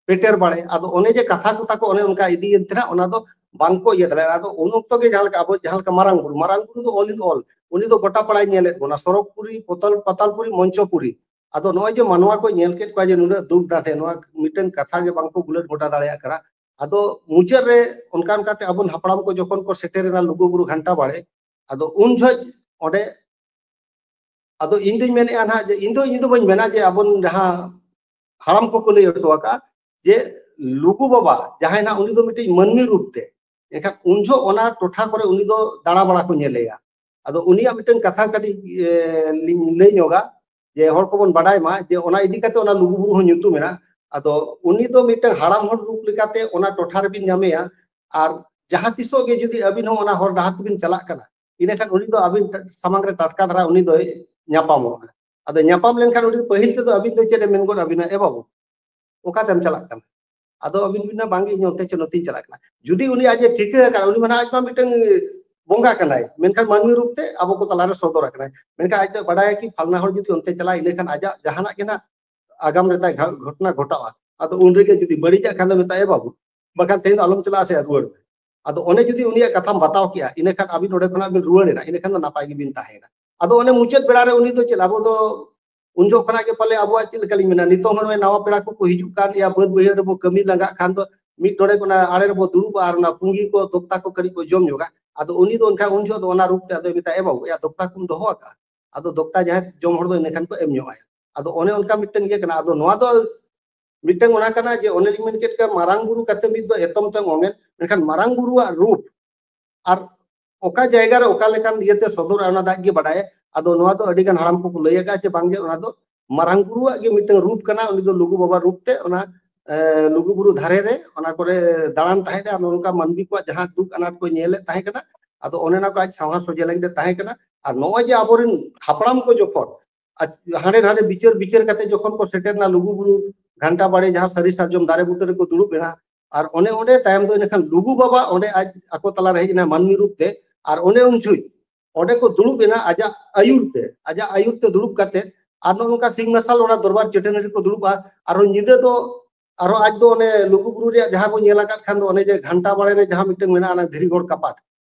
ᱯᱮᱴᱮᱨ ᱵᱟᱲᱮ᱾ ᱟᱫᱚ ᱚᱱᱮ ᱡᱮ ᱠᱟᱛᱷᱟ ᱠᱚ ᱛᱟᱠᱚ ᱚᱱᱮ ᱚᱱᱠᱟ ᱤᱫᱤᱭᱮᱱ ᱛᱟᱦᱮᱱᱟ, ᱚᱱᱟ ᱫᱚ ᱵᱟᱝ ᱠᱚ ᱤᱭᱟᱹ ᱫᱟᱲᱮᱭᱟᱜᱼᱟ᱾ ᱟᱫᱚ ᱩᱱ ᱚᱠᱛᱚ ᱜᱮ ᱡᱟᱦᱟᱸ ᱞᱮᱠᱟ ᱟᱵᱚ ᱡᱟᱦᱟᱸ ᱞᱮᱠᱟ ᱢᱟᱨᱟᱝ ᱵᱩᱨᱩ, ᱢᱟᱨᱟᱝ ᱵᱩᱨᱩ ᱫᱚ all in all, ᱩᱱᱤ ᱫᱚ ᱜᱚᱴᱟ ᱯᱟᱲᱟᱭ ᱧᱮᱞᱮᱫ ᱵᱚᱱᱟ, ᱥᱚᱨᱚᱜᱽᱯᱩᱨᱤ, ᱯᱚᱛᱟᱞ, ᱯᱟᱛᱟᱞᱯᱩᱨᱤ, ᱢᱚᱧᱪᱚᱯᱩᱨᱤ᱾ ᱟᱫᱚ ᱱᱚᱜᱼᱚᱭ ᱡᱮ ᱢᱟᱱᱣᱟ ᱠᱚ ᱧᱮᱞ ᱠᱮᱫ ᱠᱚᱣᱟ ᱡᱮ ᱱᱩᱱᱟᱹᱜ ᱫᱩᱠ ᱫᱟᱛᱮ, ᱱᱚᱣᱟ ᱢᱤᱫᱴᱟᱝ ᱠᱟᱛᱷᱟ ᱜᱮ ᱵᱟᱝ ᱠᱚ ᱜᱩᱞᱟᱹᱴ ᱜᱚᱴᱟ ᱫᱟᱲᱮᱭᱟᱜ ᱠᱟᱱᱟ᱾ ᱟᱫᱚ ᱢᱩᱪᱟᱹᱫ ᱨᱮ ᱚᱱᱠᱟ ᱚᱱᱠᱟᱛᱮ ᱟᱵᱚ ᱦᱟᱯᱲᱟᱢ ᱠᱚ ᱡᱚᱠᱷᱚᱱ ᱠᱚ ᱥᱮᱴᱮᱨᱮᱱᱟ ᱞᱩᱜᱩ ᱵᱩᱨᱩ ᱜᱷᱟᱱᱴᱟ ᱵᱟᱲᱮ, ᱟᱫᱚ ᱩᱱ ᱡᱚᱦᱚᱜ ᱚᱸᱰᱮ, ᱟᱫᱚ ᱤᱧ ᱫᱩᱧ ᱢᱮᱱᱮᱫᱼᱟ ᱱᱟᱦᱟᱜ ᱡᱮ ᱤᱧ ᱫᱚ, ᱤᱧ ᱫᱚ ᱵᱟᱹᱧ ᱢᱮᱱᱟ ᱡᱮ ᱟᱵᱚ ᱡᱟᱦᱟᱸ ᱦᱟᱲᱟᱢ ᱠᱚᱠᱚ ᱞᱟᱹᱭ ᱦᱚᱴᱚ ᱟᱠᱟᱫᱼᱟ ᱡᱮ ᱞᱩᱜᱩ ᱵᱟᱵᱟ ᱡᱟᱦᱟᱸᱭ ᱱᱟᱦᱟᱜ ᱩᱱᱤ ᱫᱚ ᱢᱤᱫᱴᱤᱡ ᱢᱟᱹᱱᱢᱤ ᱨᱩᱯ ᱛᱮ, ᱮᱱᱠᱷᱟᱱ ᱩᱱ ᱡᱚᱦᱚᱜ ᱚᱱᱟ ᱴᱚᱴᱷᱟ ᱠᱚᱨᱮ ᱩᱱᱤ ᱫᱚ ᱫᱟᱬᱟ ᱵᱟᱲᱟ ᱠᱚ ᱧᱮᱞᱮᱭᱟ᱾ ᱟᱫᱚ ᱩᱱᱤᱭᱟᱜ ᱢᱤᱫᱴᱟᱝ ᱠᱟᱛᱷᱟ ᱠᱟᱹᱴᱤᱡ, ᱮ, ᱞᱤᱧ ᱞᱟᱹᱭ ᱧᱚᱜᱟ ᱡᱮ ᱦᱚᱲ ᱠᱚᱵᱚᱱ ᱵᱟᱰᱟᱭ ᱢᱟ ᱡᱮ ᱚᱱᱟ ᱤᱫᱤ ᱠᱟᱛᱮ ᱚᱱᱟ ᱞᱩᱜᱩ ᱵᱩᱨᱩ ᱦᱚᱸ ᱧᱩᱛᱩᱢ ᱢᱮᱱᱟᱜᱼᱟ᱾ ᱟᱫᱚ ᱩᱱᱤ ᱫᱚ ᱢᱤᱫᱴᱟᱝ ᱦᱟᱲᱟᱢ ᱦᱚᱲ ᱨᱩᱯ ᱞᱮᱠᱟᱛᱮ ᱚᱱᱟ ᱴᱚᱴᱷᱟ ᱨᱮᱵᱤᱱ ᱧᱟᱢᱮᱭᱟ᱾ ᱟᱨ ᱡᱟᱦᱟᱸ ᱛᱤᱥᱚᱜ ᱜᱮ ᱡᱩᱫᱤ ᱟᱹᱵᱤᱱ ᱦᱚᱸ ᱚᱱᱟ ᱦᱚᱨ ᱰᱟᱦᱟᱨ ᱛᱮᱵᱤᱱ ᱪᱟᱞᱟᱜ ᱠᱟᱱᱟ, ᱤᱱᱟᱹᱠᱷᱟᱱ ᱩᱱᱤ ᱫᱚ ᱟᱹᱵᱤᱱ ᱥᱟᱢᱟᱝ ᱨᱮ ᱴᱟᱴᱠᱟ ᱫᱷᱟᱨᱟ ᱩᱱᱤ ᱫᱚᱭ ᱧᱟᱯᱟᱢᱚᱜᱼᱟ᱾ ᱟᱫᱚ ᱧᱟᱯᱟᱢ ᱞᱮᱱᱠᱷᱟᱱ ᱩᱱᱤ ᱫᱚ ᱯᱟᱹᱦᱤᱞ ᱛᱮᱫᱚ ᱟᱹᱵᱤᱱ ᱫᱚ ᱪᱮᱫ ᱮ ᱢᱮᱱ ᱜᱚᱫ ᱟᱹᱵᱤᱱᱟ, "ᱮ ᱵᱟᱹᱵᱩ, ᱚᱠᱟᱛᱮᱢ ᱪᱟᱞᱟᱜ ᱠᱟᱱᱟ?" ᱟᱫᱚ ᱟᱹᱵᱤᱱ ᱵᱤᱱ ᱢᱮᱱᱟ, "ᱵᱟᱝᱜᱮ, ᱤᱧ ᱚᱱᱛᱮ ᱪᱮ ᱱᱚᱛᱮᱧ ᱪᱟᱞᱟᱜ ᱠᱟᱱᱟ᱾" ᱡᱩᱫᱤ ᱩᱱᱤ ᱟᱡ ᱮ ᱴᱷᱤᱠᱟᱹ ᱟᱠᱟᱫ, ᱩᱱᱤ ᱢᱟ ᱱᱟᱦᱟᱜ ᱟᱡ ᱢᱟ ᱢᱤᱫᱴᱟᱝ ᱵᱚᱸᱜᱟ ᱠᱟᱱᱟᱭ, ᱢᱮᱱᱠᱷᱟᱱ ᱢᱟᱹᱱᱢᱤ ᱨᱩᱯ ᱛᱮ ᱟᱵᱚ ᱠᱚ ᱛᱟᱞᱟᱨᱮ ᱥᱚᱫᱚᱨ ᱟᱠᱟᱱᱟᱭ᱾ ᱢᱮᱱᱠᱷᱟᱱ ᱟᱡ ᱫᱚ ᱵᱟᱰᱟᱭᱟ ᱠᱤ ᱯᱷᱟᱞᱱᱟ ᱦᱚᱲ ᱡᱩᱫᱤ ᱚᱱᱛᱮ ᱪᱟᱞᱟᱜᱼᱟ, ᱤᱱᱟᱹᱠᱷᱟᱱ ᱟᱡᱟᱜ ᱡᱟᱦᱟᱱᱟᱜ ᱜᱮ ᱱᱟᱦᱟᱜ ᱟᱜᱟᱢ ᱨᱮ ᱛᱟᱭ ᱜᱷᱟ-, ᱜᱷᱚᱴᱚᱱᱟ ᱜᱷᱚᱴᱟᱜᱼᱟ᱾ ᱟᱫᱚ ᱩᱱ ᱨᱮᱜᱮ ᱡᱩᱫᱤ ᱵᱟᱹᱲᱤᱡᱟᱜ ᱠᱷᱟᱱ ᱫᱚ ᱢᱮᱛᱟᱭᱟ, "ᱮ ᱵᱟᱹᱵᱩ, ᱵᱟᱠᱷᱟᱱ ᱛᱮᱦᱮᱧ ᱫᱚ ᱟᱞᱚᱢ ᱪᱟᱞᱟᱜᱼᱟ ᱥᱮ ᱨᱩᱣᱟᱹᱲ ᱢᱮ᱾" ᱟᱫᱚ ᱚᱱᱮ ᱡᱩᱫᱤ ᱩᱱᱤᱭᱟᱜ ᱠᱟᱛᱷᱟᱢ ᱵᱟᱛᱟᱣ ᱠᱮᱜᱼᱟ, ᱤᱱᱟᱹᱠᱷᱟᱱ ᱟᱹᱵᱤᱱ ᱚᱸᱰᱮ ᱠᱷᱚᱱᱟᱜ ᱵᱤᱱ ᱨᱩᱣᱟᱹᱲ ᱮᱱᱟ, ᱤᱱᱟᱹᱠᱷᱟᱱ ᱫᱚ ᱱᱟᱯᱟᱭ ᱜᱮᱵᱤᱱ ᱛᱟᱦᱮᱸᱭᱮᱱᱟ᱾ ᱟᱫᱚ ᱚᱱᱮ ᱢᱩᱪᱟᱹᱫ ᱵᱮᱲᱟ ᱨᱮ ᱩᱱᱤ ᱫᱚ ᱪᱮᱫ, ᱟᱵᱚ ᱫᱚ ᱩᱱ ᱡᱚᱦᱚᱜ ᱠᱷᱚᱱᱟᱜ ᱜᱮ ᱯᱟᱞᱮ ᱟᱵᱚᱣᱟᱜ ᱪᱮᱫ ᱞᱮᱠᱟᱞᱤᱧ ᱢᱮᱱᱟ, ᱱᱤᱛᱚᱝ ᱦᱚᱸ ᱱᱚᱜᱼᱚᱭ ᱱᱟᱣᱟ ᱯᱮᱲᱟ ᱠᱚᱠᱚ ᱦᱤᱡᱩᱜ ᱠᱟᱱ ᱜᱮᱭᱟ, ᱵᱟᱹᱫ ᱵᱟᱹᱭᱦᱟᱹᱲ ᱨᱮᱵᱚ ᱠᱟᱹᱢᱤ ᱞᱟᱸᱜᱟᱜ ᱠᱷᱟᱱ ᱫᱚ ᱢᱤᱫ ᱰᱚᱸᱰᱮᱠ ᱚᱱᱟ ᱟᱲᱮ ᱨᱮᱵᱚ ᱫᱩᱲᱩᱵᱼᱟ ᱟᱨ ᱚᱱᱟ ᱯᱩᱸᱜᱤ ᱠᱚ, ᱫᱚᱠᱛᱟ ᱠᱚ ᱠᱟᱹᱴᱤᱡ ᱵᱚ ᱡᱚᱢ ᱧᱚᱜᱟ᱾ ᱟᱫᱚ ᱩᱱᱤ ᱫᱚ ᱮᱱᱠᱷᱟᱱ ᱩᱱ ᱡᱚᱦᱚᱜ ᱫᱚ ᱚᱱᱟ ᱨᱩᱯ ᱛᱮ ᱟᱫᱚᱭ ᱢᱮᱛᱟᱜᱼᱟ, "ᱮ ᱵᱟᱹᱵᱩ, ᱮᱭᱟ ᱫᱚᱠᱛᱟ ᱠᱚᱢ ᱫᱚᱦᱚ ᱟᱠᱟᱫᱼᱟ?" ᱟᱫᱚ ᱫᱚᱠᱛᱟ ᱡᱟᱦᱟᱸᱭ ᱡᱚᱢ ᱦᱚᱲ ᱫᱚ ᱤᱱᱟᱹ ᱠᱷᱟᱱ ᱠᱚ ᱮᱢ ᱧᱚᱜ ᱟᱭᱟ᱾ ᱟᱫᱚ ᱚᱱᱮ ᱚᱱᱠᱟ ᱢᱤᱫᱴᱟᱝ ᱤᱭᱟᱹ ᱠᱟᱱᱟ᱾ ᱟᱫᱚ ᱱᱚᱣᱟ ᱫᱚ ᱢᱤᱫᱴᱟᱝ ᱚᱱᱟ ᱠᱟᱱᱟ ᱡᱮ ᱚᱱᱮ ᱞᱤᱧ ᱢᱮᱱ ᱠᱮᱫ ᱞᱮᱠᱟ, ᱢᱟᱨᱟᱝ ᱵᱩᱨᱩ ᱠᱟᱛᱮ ᱢᱤᱫ ᱫᱚ ᱮᱛᱚᱢ ᱛᱮ ᱚᱢᱮᱱ, ᱢᱮᱱᱠᱷᱟᱱ ᱢᱟᱨᱟᱝ ᱵᱩᱨᱩᱣᱟᱜ ᱨᱩᱯ ᱟᱨ ᱚᱠᱟ ᱡᱟᱭᱜᱟ ᱨᱮ ᱚᱠᱟ ᱞᱮᱠᱟᱱ ᱤᱭᱟᱹᱛᱮ ᱥᱚᱫᱚᱨᱟ, ᱚᱱᱟ ᱫᱚ ᱟᱡ ᱜᱮ ᱵᱟᱰᱟᱭᱟ᱾ ᱟᱫᱚ ᱱᱚᱣᱟ ᱫᱚ ᱟᱹᱰᱤ ᱜᱟᱱ ᱦᱟᱲᱟᱢ ᱠᱚᱠᱚ ᱞᱟᱹᱭ ᱟᱠᱟᱫᱼᱟ ᱡᱮ ᱵᱟᱝᱜᱮ, ᱚᱱᱟ ᱫᱚ ᱢᱟᱨᱟᱝ ᱵᱩᱨᱩᱣᱟᱜ ᱜᱮ ᱢᱤᱫᱴᱟᱝ ᱨᱩᱯ ᱠᱟᱱᱟ, ᱩᱱᱤ ᱫᱚ ᱞᱩᱜᱩ ᱵᱟᱵᱟ ᱨᱩᱯ ᱛᱮ ᱚᱱᱟ ᱞᱩᱜᱩ ᱵᱩᱨᱩ ᱫᱷᱟᱨᱮ ᱨᱮ ᱚᱱᱟ ᱠᱚᱨᱮ ᱫᱟᱬᱟᱱ ᱛᱟᱦᱮᱸᱫ᱾ ᱟᱨ ᱱᱚᱝᱠᱟ ᱢᱟᱹᱱᱢᱤ ᱠᱚᱣᱟᱜ ᱡᱟᱦᱟᱸ ᱫᱩᱠ ᱟᱱᱟᱴ ᱠᱚ ᱧᱮᱞᱮᱫ ᱛᱟᱦᱮᱸ ᱠᱟᱱᱟ, ᱟᱫᱚ ᱚᱱᱮ ᱚᱱᱟ ᱠᱚ ᱟᱡ ᱥᱟᱶᱦᱟ ᱥᱚᱡᱷᱮ ᱞᱟᱹᱜᱤᱫ ᱮ ᱛᱟᱦᱮᱸ ᱠᱟᱱᱟ᱾ ᱟᱨ ᱱᱚᱜᱼᱚᱭ ᱡᱮ ᱟᱵᱚᱨᱮᱱ ᱦᱟᱯᱲᱟᱢ ᱠᱚ ᱡᱚᱠᱷᱚᱱ ᱟᱡ ᱦᱟᱸᱰᱮ ᱱᱟᱰᱮ ᱵᱤᱪᱟᱹᱨ ᱵᱤᱪᱟᱹᱨ ᱠᱟᱛᱮ ᱡᱚᱠᱷᱚᱱ ᱠᱚ ᱥᱮᱴᱮᱨ ᱮᱱᱟ ᱞᱩᱜᱩ ᱵᱩᱨᱩ ᱜᱷᱟᱱᱴᱟ ᱵᱟᱲᱮ, ᱡᱟᱦᱟᱸ ᱥᱟᱹᱨᱤ ᱥᱟᱨᱡᱚᱢ ᱫᱟᱨᱮ ᱵᱩᱴᱟᱹ ᱨᱮᱠᱚ ᱫᱩᱲᱩᱵ ᱮᱱᱟ, ᱟᱨ ᱚᱱᱮ ᱚᱸᱰᱮ ᱛᱟᱭᱚᱢ ᱫᱚ ᱤᱱᱟᱹᱠᱷᱟᱱ ᱞᱩᱜᱩ ᱵᱟᱵᱟ ᱚᱸᱰᱮ ᱟᱡ ᱟᱠᱚ ᱛᱟᱞᱟᱨᱮ ᱦᱮᱡ ᱮᱱᱟ ᱢᱟᱹᱱᱢᱤ ᱨᱩᱯ ᱛᱮ᱾ ᱟᱨ ᱚᱱᱮ ᱩᱱ ᱡᱚᱦᱚᱜ ᱚᱸᱰᱮ ᱠᱚ ᱫᱩᱲᱩᱵ ᱮᱱᱟ ᱟᱡᱟᱜ ᱟᱹᱭᱩᱨ ᱛᱮ, ᱟᱡᱟᱜ ᱟᱹᱭᱩᱨ ᱛᱮ ᱫᱩᱲᱩᱵ ᱠᱟᱛᱮ᱾ ᱟᱨ ᱱᱚᱜᱼᱚ ᱱᱚᱝᱠᱟ ᱥᱤᱧ ᱢᱟᱨᱥᱟᱞ ᱚᱱᱟ ᱫᱚᱨᱵᱟᱨ ᱪᱟᱹᱴᱟᱹᱱᱤ ᱨᱮᱠᱚ ᱫᱩᱲᱩᱵᱼᱟ᱾ ᱟᱨᱦᱚᱸ ᱧᱤᱫᱟᱹ ᱫᱚ ᱟᱨᱦᱚᱸ ᱟᱡ ᱫᱚ ᱚᱱᱮ ᱞᱩᱜᱩ ᱵᱩᱨᱩ ᱨᱮᱭᱟᱜ ᱡᱟᱦᱟᱸ ᱵᱚᱱ ᱧᱮᱞ ᱟᱠᱟᱫ ᱠᱷᱟᱱ ᱫᱚ, ᱚᱱᱮ ᱡᱮ ᱜᱷᱟᱱᱴᱟ ᱵᱟᱲᱮ ᱨᱮ ᱡᱟᱦᱟᱸ ᱢᱤᱫᱴᱟᱝ ᱢᱮᱱᱟᱜᱼᱟ, ᱚᱱᱟ ᱫᱷᱤᱨᱤᱜᱚᱲ ᱠᱟᱯᱟᱴ,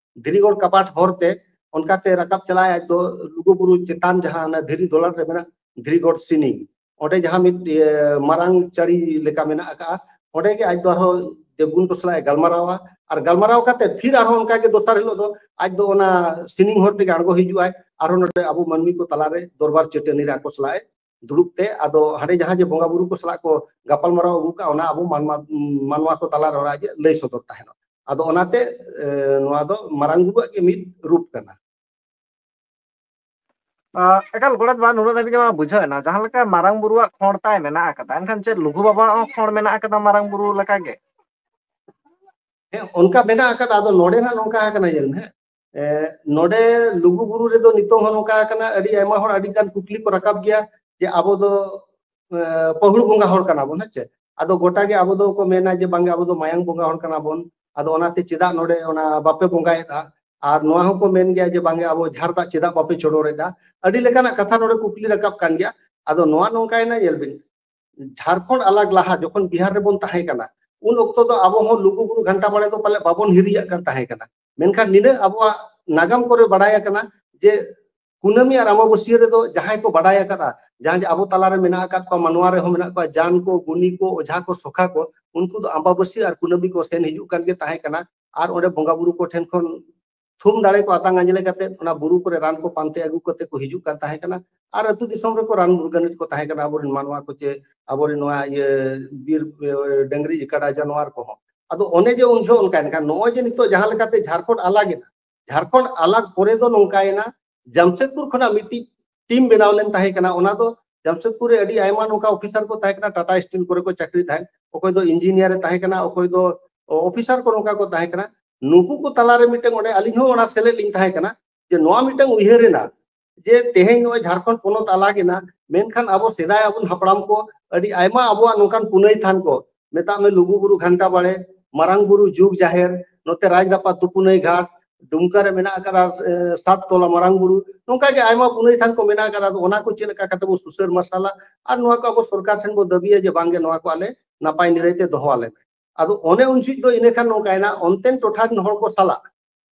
ᱫᱷᱤᱨᱤᱜᱚᱲ ᱠᱟᱯᱟᱴ ᱦᱚᱨ ᱛᱮ ᱚᱱᱠᱟᱛᱮ ᱨᱟᱠᱟᱵ ᱪᱟᱞᱟᱜᱼᱟᱭ ᱟᱡ ᱫᱚ ᱞᱩᱜᱩ ᱵᱩᱨᱩ ᱪᱮᱛᱟᱱ ᱡᱟᱦᱟᱸ ᱚᱱᱟ ᱫᱷᱤᱨᱤ ᱫᱚᱞᱟᱱ ᱨᱮ ᱢᱮᱱᱟᱜ ᱫᱷᱤᱨᱤᱜᱚᱲ ᱥᱤᱱᱤ, ᱚᱸᱰᱮ ᱡᱟᱦᱟᱸ ᱢᱤᱫ, ᱤᱭᱟᱹ, ᱢᱟᱨᱟᱝ ᱪᱟᱹᱲᱤ ᱞᱮᱠᱟ ᱢᱮᱱᱟᱜ ᱟᱠᱟᱫᱼᱟ, ᱚᱸᱰᱮ ᱜᱮ ᱟᱡ ᱫᱚ ᱟᱨᱦᱚᱸ ᱫᱮᱵᱽᱜᱩᱱ ᱠᱚ ᱥᱟᱞᱟᱜ ᱮ ᱜᱟᱞᱢᱟᱨᱟᱣᱟ᱾ ᱟᱨ ᱜᱟᱞᱢᱟᱨᱟᱣ ᱠᱟᱛᱮ ᱯᱷᱤᱨ ᱟᱨᱦᱚᱸ ᱚᱱᱠᱟ ᱜᱮ ᱫᱚᱥᱟᱨ ᱦᱤᱞᱳᱜ ᱫᱚ ᱟᱡ ᱫᱚ ᱚᱱᱟ ᱥᱤᱱᱤᱝ ᱦᱚᱨ ᱛᱮᱜᱮ ᱟᱬᱜᱚ ᱦᱤᱡᱩᱜᱼᱟᱭ, ᱟᱨᱦᱚᱸ ᱱᱚᱰᱮ ᱟᱵᱚ ᱢᱟᱹᱱᱢᱤ ᱠᱚ ᱛᱟᱞᱟᱨᱮ ᱫᱚᱨᱵᱟᱨ ᱪᱟᱹᱴᱟᱹᱱᱤ ᱨᱮ ᱟᱠᱚ ᱥᱟᱞᱟᱜ ᱮ ᱫᱩᱲᱩᱵ ᱛᱮ, ᱟᱫᱚ ᱦᱟᱸᱰᱮ ᱡᱟᱦᱟᱸ ᱡᱮ ᱵᱚᱸᱜᱟ ᱵᱩᱨᱩ ᱠᱚ ᱥᱟᱞᱟᱜ ᱠᱚ ᱜᱟᱯᱟᱞ ᱢᱟᱨᱟᱣ ᱟᱹᱜᱩ ᱠᱟᱜᱼᱟ, ᱚᱱᱟ ᱟᱵᱚ ᱢᱟᱱᱣᱟ, ᱢᱟᱱᱣᱟ ᱠᱚ ᱛᱟᱞᱟᱨᱮ ᱚᱱᱟ ᱡᱮ ᱞᱟᱹᱭ ᱥᱚᱫᱚᱨ ᱛᱟᱦᱮᱱᱟ᱾ ᱟᱫᱚ ᱚᱱᱟᱛᱮ, ᱮ, ᱱᱚᱣᱟ ᱫᱚ ᱢᱟᱨᱟᱝ ᱵᱩᱨᱩᱣᱟᱜ ᱜᱮ ᱢᱤᱫ ᱨᱩᱯ ᱠᱟᱱᱟ᱾ ᱟ, ᱮᱠᱟᱞ ᱜᱚᱰᱮᱛ ᱵᱟ, ᱱᱩᱱᱟᱹᱜ ᱫᱷᱟᱹᱵᱤᱡ ᱢᱟ ᱵᱩᱡᱷᱟᱹᱣ ᱮᱱᱟ, ᱡᱟᱦᱟᱸ ᱞᱮᱠᱟ ᱢᱟᱨᱟᱝ ᱵᱩᱨᱩᱣᱟᱜ ᱠᱷᱚᱸᱰ ᱛᱟᱭ ᱢᱮᱱᱟᱜ ᱟᱠᱟᱫᱟ, ᱮᱱᱠᱷᱟᱱ ᱪᱮᱫ ᱞᱩᱜᱩ ᱵᱟᱵᱟᱣᱟᱜ ᱦᱚᱸ ᱠᱷᱚᱸᱰ ᱢᱮᱱᱟᱜ ᱟᱠᱟᱫᱟ ᱢᱟᱨᱟᱝ ᱵᱩᱨᱩ ᱞᱮᱠᱟᱜᱮ? ᱦᱮᱸ, ᱚᱱᱠᱟ ᱢᱮᱱᱟᱜ ᱟᱠᱟᱫᱟ᱾ ᱟᱫᱚ ᱱᱚᱰᱮ ᱱᱟᱜ ᱱᱚᱝᱠᱟ ᱟᱠᱟᱱᱟ, ᱧᱮᱞ ᱢᱮ, ᱮ, ᱱᱚᱰᱮ ᱞᱩᱜᱩ ᱵᱩᱨᱩ ᱨᱮᱫᱚ ᱱᱤᱛᱚᱝ ᱦᱚᱸ ᱱᱚᱝᱠᱟ ᱟᱠᱟᱱᱟ, ᱟᱹᱰᱤ ᱟᱭᱢᱟ ᱦᱚᱲ ᱟᱹᱰᱤ ᱜᱟᱱ ᱠᱩᱠᱞᱤ ᱠᱚ ᱨᱟᱠᱟᱵ ᱜᱮᱭᱟ ᱡᱮ ᱟᱵᱚ ᱫᱚ, ᱮ, ᱯᱟᱹᱦᱩᱲ ᱵᱚᱸᱜᱟ ᱦᱚᱲ ᱠᱟᱱᱟ ᱵᱚᱱ, ᱦᱮᱸ ᱪᱮ? ᱟᱫᱚ ᱜᱚᱴᱟ ᱜᱮ ᱟᱵᱚ ᱫᱚᱠᱚ ᱢᱮᱱᱟ ᱡᱮ ᱵᱟᱝᱜᱮ, ᱟᱵᱚ ᱫᱚ ᱢᱟᱭᱟᱝ ᱵᱚᱸᱜᱟ ᱦᱚᱲ ᱠᱟᱱᱟ ᱵᱚᱱ, ᱟᱫᱚ ᱚᱱᱟᱛᱮ ᱪᱮᱫᱟᱜ ᱱᱚᱰᱮ ᱚᱱᱟ ᱵᱟᱯᱮ ᱵᱚᱸᱜᱟᱭᱮᱫᱟ? ᱟᱨ ᱱᱚᱣᱟ ᱦᱚᱸᱠᱚ ᱢᱮᱱ ᱜᱮᱭᱟ ᱡᱮ ᱵᱟᱝᱜᱮ, ᱟᱵᱚ ᱡᱷᱟᱨ ᱫᱟᱜ ᱪᱮᱫᱟᱜ ᱵᱟᱯᱮ ᱪᱚᱰᱚᱨᱮᱫᱟ? ᱟᱹᱰᱤ ᱞᱮᱠᱟᱱᱟᱜ ᱠᱟᱛᱷᱟ ᱱᱚᱰᱮ ᱠᱩᱠᱞᱤ ᱨᱟᱠᱟᱵ ᱠᱟᱱ ᱜᱮᱭᱟ᱾ ᱟᱫᱚ ᱱᱚᱣᱟ ᱱᱚᱝᱠᱟᱭᱮᱱᱟ, ᱧᱮᱞ ᱵᱤᱱ, ᱡᱷᱟᱲᱠᱷᱚᱸᱰ ᱟᱞᱟᱜᱽ ᱞᱟᱦᱟ ᱡᱚᱠᱷᱚᱱ ᱵᱤᱦᱟᱨ ᱨᱮᱵᱚᱱ ᱛᱟᱦᱮᱸ ᱠᱟᱱᱟ, ᱩᱱ ᱚᱠᱛᱚ ᱫᱚ ᱟᱵᱚ ᱦᱚᱸ ᱞᱩᱜᱩ ᱵᱩᱨᱩ ᱜᱷᱟᱱᱴᱟ ᱵᱟᱲᱮ ᱫᱚ ᱯᱟᱞᱮ ᱵᱟᱵᱚᱱ ᱦᱤᱨᱤᱭᱟᱜ ᱠᱟᱱ ᱛᱟᱦᱮᱸ ᱠᱟᱱᱟ᱾ ᱢᱮᱱᱠᱷᱟᱱ ᱱᱤᱱᱟᱹᱜ ᱟᱵᱚᱣᱟᱜ ᱱᱟᱜᱟᱢ ᱠᱚᱨᱮ ᱵᱟᱲᱟᱭ ᱟᱠᱟᱱᱟ ᱡᱮ ᱠᱩᱱᱟᱹᱢᱤ ᱟᱨ ᱟᱢᱵᱟᱵᱟᱹᱥᱭᱟᱹ ᱨᱮᱫᱚ ᱡᱟᱦᱟᱸᱭ ᱠᱚ ᱵᱟᱰᱟᱭ ᱟᱠᱟᱫᱼᱟ, ᱡᱟᱦᱟᱸ ᱡᱮ ᱟᱵᱚ ᱛᱟᱞᱟᱨᱮ ᱢᱮᱱᱟᱜ ᱟᱠᱟᱫ ᱠᱚᱣᱟ, ᱢᱟᱱᱣᱟ ᱨᱮᱦᱚᱸ ᱢᱮᱱᱟᱜ ᱠᱚᱣᱟ, ᱡᱟᱱ ᱠᱚ, ᱜᱩᱱᱤ ᱠᱚ, ᱚᱡᱷᱟ ᱠᱚ, ᱥᱚᱠᱷᱟ ᱠᱚ, ᱩᱱᱠᱩ ᱫᱚ ᱟᱢᱵᱟᱵᱟᱹᱥᱭᱟᱹ ᱟᱨ ᱠᱩᱱᱟᱹᱢᱤ ᱠᱚ ᱥᱮᱱ ᱦᱤᱡᱩᱜ ᱠᱟᱱ ᱜᱮ ᱛᱟᱦᱮᱸ ᱠᱟᱱᱟ᱾ ᱟᱨ ᱚᱸᱰᱮ ᱵᱚᱸᱜᱟ ᱵᱩᱨᱩ ᱠᱚ ᱴᱷᱮᱱ ᱠᱷᱚᱱ ᱛᱷᱩᱢ ᱫᱟᱲᱮ ᱠᱚ ᱟᱛᱟᱝ ᱟᱸᱡᱞᱮ ᱠᱟᱛᱮ ᱚᱱᱟ ᱵᱩᱨᱩ ᱠᱚᱨᱮ ᱨᱟᱱ ᱠᱚ ᱯᱟᱱᱛᱮ ᱟᱹᱜᱩ ᱠᱟᱛᱮ ᱠᱚ ᱦᱤᱡᱩᱜ ᱠᱟᱱ ᱛᱟᱦᱮᱸ ᱠᱟᱱᱟ᱾ ᱟᱨ ᱟᱹᱛᱩ ᱫᱤᱥᱚᱢ ᱨᱮᱠᱚ ᱨᱟᱱ ᱢᱩᱨᱜᱟᱹᱱ ᱮᱫ ᱠᱚ ᱛᱟᱦᱮᱸ ᱠᱟᱱᱟ ᱟᱵᱚᱨᱮᱱ ᱢᱟᱱᱣᱟ ᱠᱚ, ᱪᱮ ᱟᱵᱚᱨᱮᱱ ᱱᱚᱣᱟ ᱤᱭᱟᱹ ᱵᱤᱨ, ᱮ, ᱰᱟᱹᱝᱨᱤ ᱠᱟᱰᱟ ᱡᱟᱱᱣᱟᱨ ᱠᱚᱦᱚᱸ᱾ ᱟᱫᱚ ᱚᱱᱮ ᱡᱮ ᱩᱱ ᱡᱚᱦᱚᱜ ᱚᱱᱠᱟᱭᱮᱱ ᱠᱷᱟᱱ, ᱱᱚᱜᱼᱚᱭ ᱡᱮ ᱱᱤᱛᱚᱜ ᱡᱟᱦᱟᱸ ᱞᱮᱠᱟᱛᱮ ᱡᱷᱟᱲᱠᱷᱚᱸᱰ ᱟᱞᱟᱜ ᱮᱱᱟ, ᱡᱷᱟᱲᱠᱷᱚᱸᱰ ᱟᱞᱟᱜ ᱯᱚᱨᱮ ᱫᱚ ᱱᱚᱝᱠᱟᱭᱮᱱᱟ ᱡᱟᱢᱥᱮᱫᱽᱯᱩᱨ ᱠᱷᱚᱱᱟᱜ ᱢᱤᱫᱴᱤᱡ ᱴᱤᱢ ᱵᱮᱱᱟᱣ ᱞᱮᱱ ᱛᱟᱦᱮᱸ ᱠᱟᱱᱟ᱾ ᱚᱱᱟ ᱫᱚ ᱡᱟᱢᱥᱮᱫᱽᱯᱩᱨ ᱨᱮ ᱟᱹᱰᱤ ᱟᱭᱢᱟ ᱱᱚᱝᱠᱟ ᱚᱯᱷᱤᱥᱟᱨ ᱠᱚ ᱛᱟᱦᱮᱸ ᱠᱟᱱᱟ, ᱴᱟᱴᱟ ᱥᱴᱤᱞ ᱠᱚᱨᱮ ᱠᱚ ᱪᱟᱹᱠᱨᱤ ᱛᱟᱦᱮᱸᱫ, ᱚᱠᱚᱭ ᱫᱚ ᱤᱧᱡᱤᱱᱤᱭᱟᱨ ᱮ ᱛᱟᱦᱮᱸ ᱠᱟᱱᱟ, ᱚᱠᱚᱭ ᱫᱚ ᱚᱯᱷᱤᱥᱟᱨ ᱠᱚ ᱱᱚᱝᱠᱟ ᱠᱚ ᱛᱟᱦᱮᱸ ᱠᱟᱱᱟ᱾ ᱱᱩᱠᱩ ᱠᱚ ᱛᱟᱞᱟᱨᱮ ᱢᱤᱫᱴᱟᱝ ᱚᱸᱰᱮ ᱟᱹᱞᱤᱧ ᱦᱚᱸ ᱚᱱᱟ ᱥᱮᱞᱮᱫ ᱞᱤᱧ ᱛᱟᱦᱮᱸ ᱠᱟᱱᱟ, ᱡᱮ ᱱᱚᱣᱟ ᱢᱤᱫᱴᱟᱝ ᱩᱭᱦᱟᱹᱨ ᱮᱱᱟ ᱡᱮ ᱛᱮᱦᱮᱧ ᱱᱚᱜᱼᱚᱭ ᱡᱷᱟᱲᱠᱷᱚᱸᱰ ᱯᱚᱱᱚᱛ ᱟᱞᱟᱜ ᱮᱱᱟ, ᱢᱮᱱᱠᱷᱟᱱ ᱟᱵᱚ ᱥᱮᱫᱟᱭ ᱟᱵᱚ ᱦᱟᱯᱲᱟᱢ ᱠᱚ ᱟᱹᱰᱤ ᱟᱭᱢᱟ ᱟᱵᱚᱣᱟᱜ ᱱᱚᱝᱠᱟᱱ ᱯᱩᱱᱟᱹᱭ ᱛᱷᱟᱱ ᱠᱚ, ᱢᱮᱛᱟᱜ ᱢᱮ ᱞᱩᱜᱩ ᱵᱩᱨᱩ ᱜᱷᱟᱱᱴᱟ ᱵᱟᱲᱮ, ᱢᱟᱨᱟᱝ ᱵᱩᱨᱩ ᱡᱩᱜᱽ ᱡᱟᱦᱮᱨ, ᱱᱚᱛᱮ ᱨᱟᱡᱽ ᱨᱟᱯᱟᱡᱽ ᱛᱩᱯᱩᱱᱟᱹᱭ ᱜᱷᱟᱴ, ᱰᱩᱢᱠᱟ ᱨᱮ ᱢᱮᱱᱟᱜ ᱟᱠᱟᱫᱟ, ᱮ, ᱥᱟᱛ ᱛᱚᱞᱟ ᱢᱟᱨᱟᱝ ᱵᱩᱨᱩ, ᱱᱚᱝᱠᱟ ᱜᱮ ᱟᱭᱢᱟ ᱯᱩᱱᱟᱹᱭ ᱛᱷᱟᱱ ᱠᱚ ᱢᱮᱱᱟᱜ ᱟᱠᱟᱫᱟ᱾ ᱟᱫᱚ ᱚᱱᱟ ᱠᱚ ᱪᱮᱫ ᱞᱮᱠᱟ ᱠᱟᱛᱮ ᱵᱚ ᱥᱩᱥᱟᱹᱨ ᱢᱟᱨᱥᱟᱞᱟ ᱟᱨ ᱱᱚᱣᱟ ᱠᱚ ᱟᱵᱚ ᱥᱚᱨᱠᱟᱨ ᱴᱷᱮᱱ ᱵᱚ ᱫᱟᱹᱵᱤᱭᱟ ᱡᱮ ᱵᱟᱝᱜᱮ ᱱᱚᱣᱟ ᱠᱚ ᱟᱞᱮ ᱱᱟᱯᱟᱭ ᱱᱤᱨᱟᱹᱭ ᱛᱮ ᱫᱚᱦᱚ ᱟᱞᱮ ᱢᱮ᱾ ᱟᱫᱚ ᱚᱱᱮ ᱩᱱ ᱡᱚᱦᱚᱜ ᱫᱚ ᱤᱱᱟᱹ ᱠᱷᱟᱱ ᱱᱚᱝᱠᱟᱭᱮᱱᱟ, ᱚᱱᱛᱮᱱ ᱴᱚᱴᱷᱟ ᱨᱮᱱ ᱦᱚᱲ ᱠᱚ ᱥᱟᱞᱟᱜ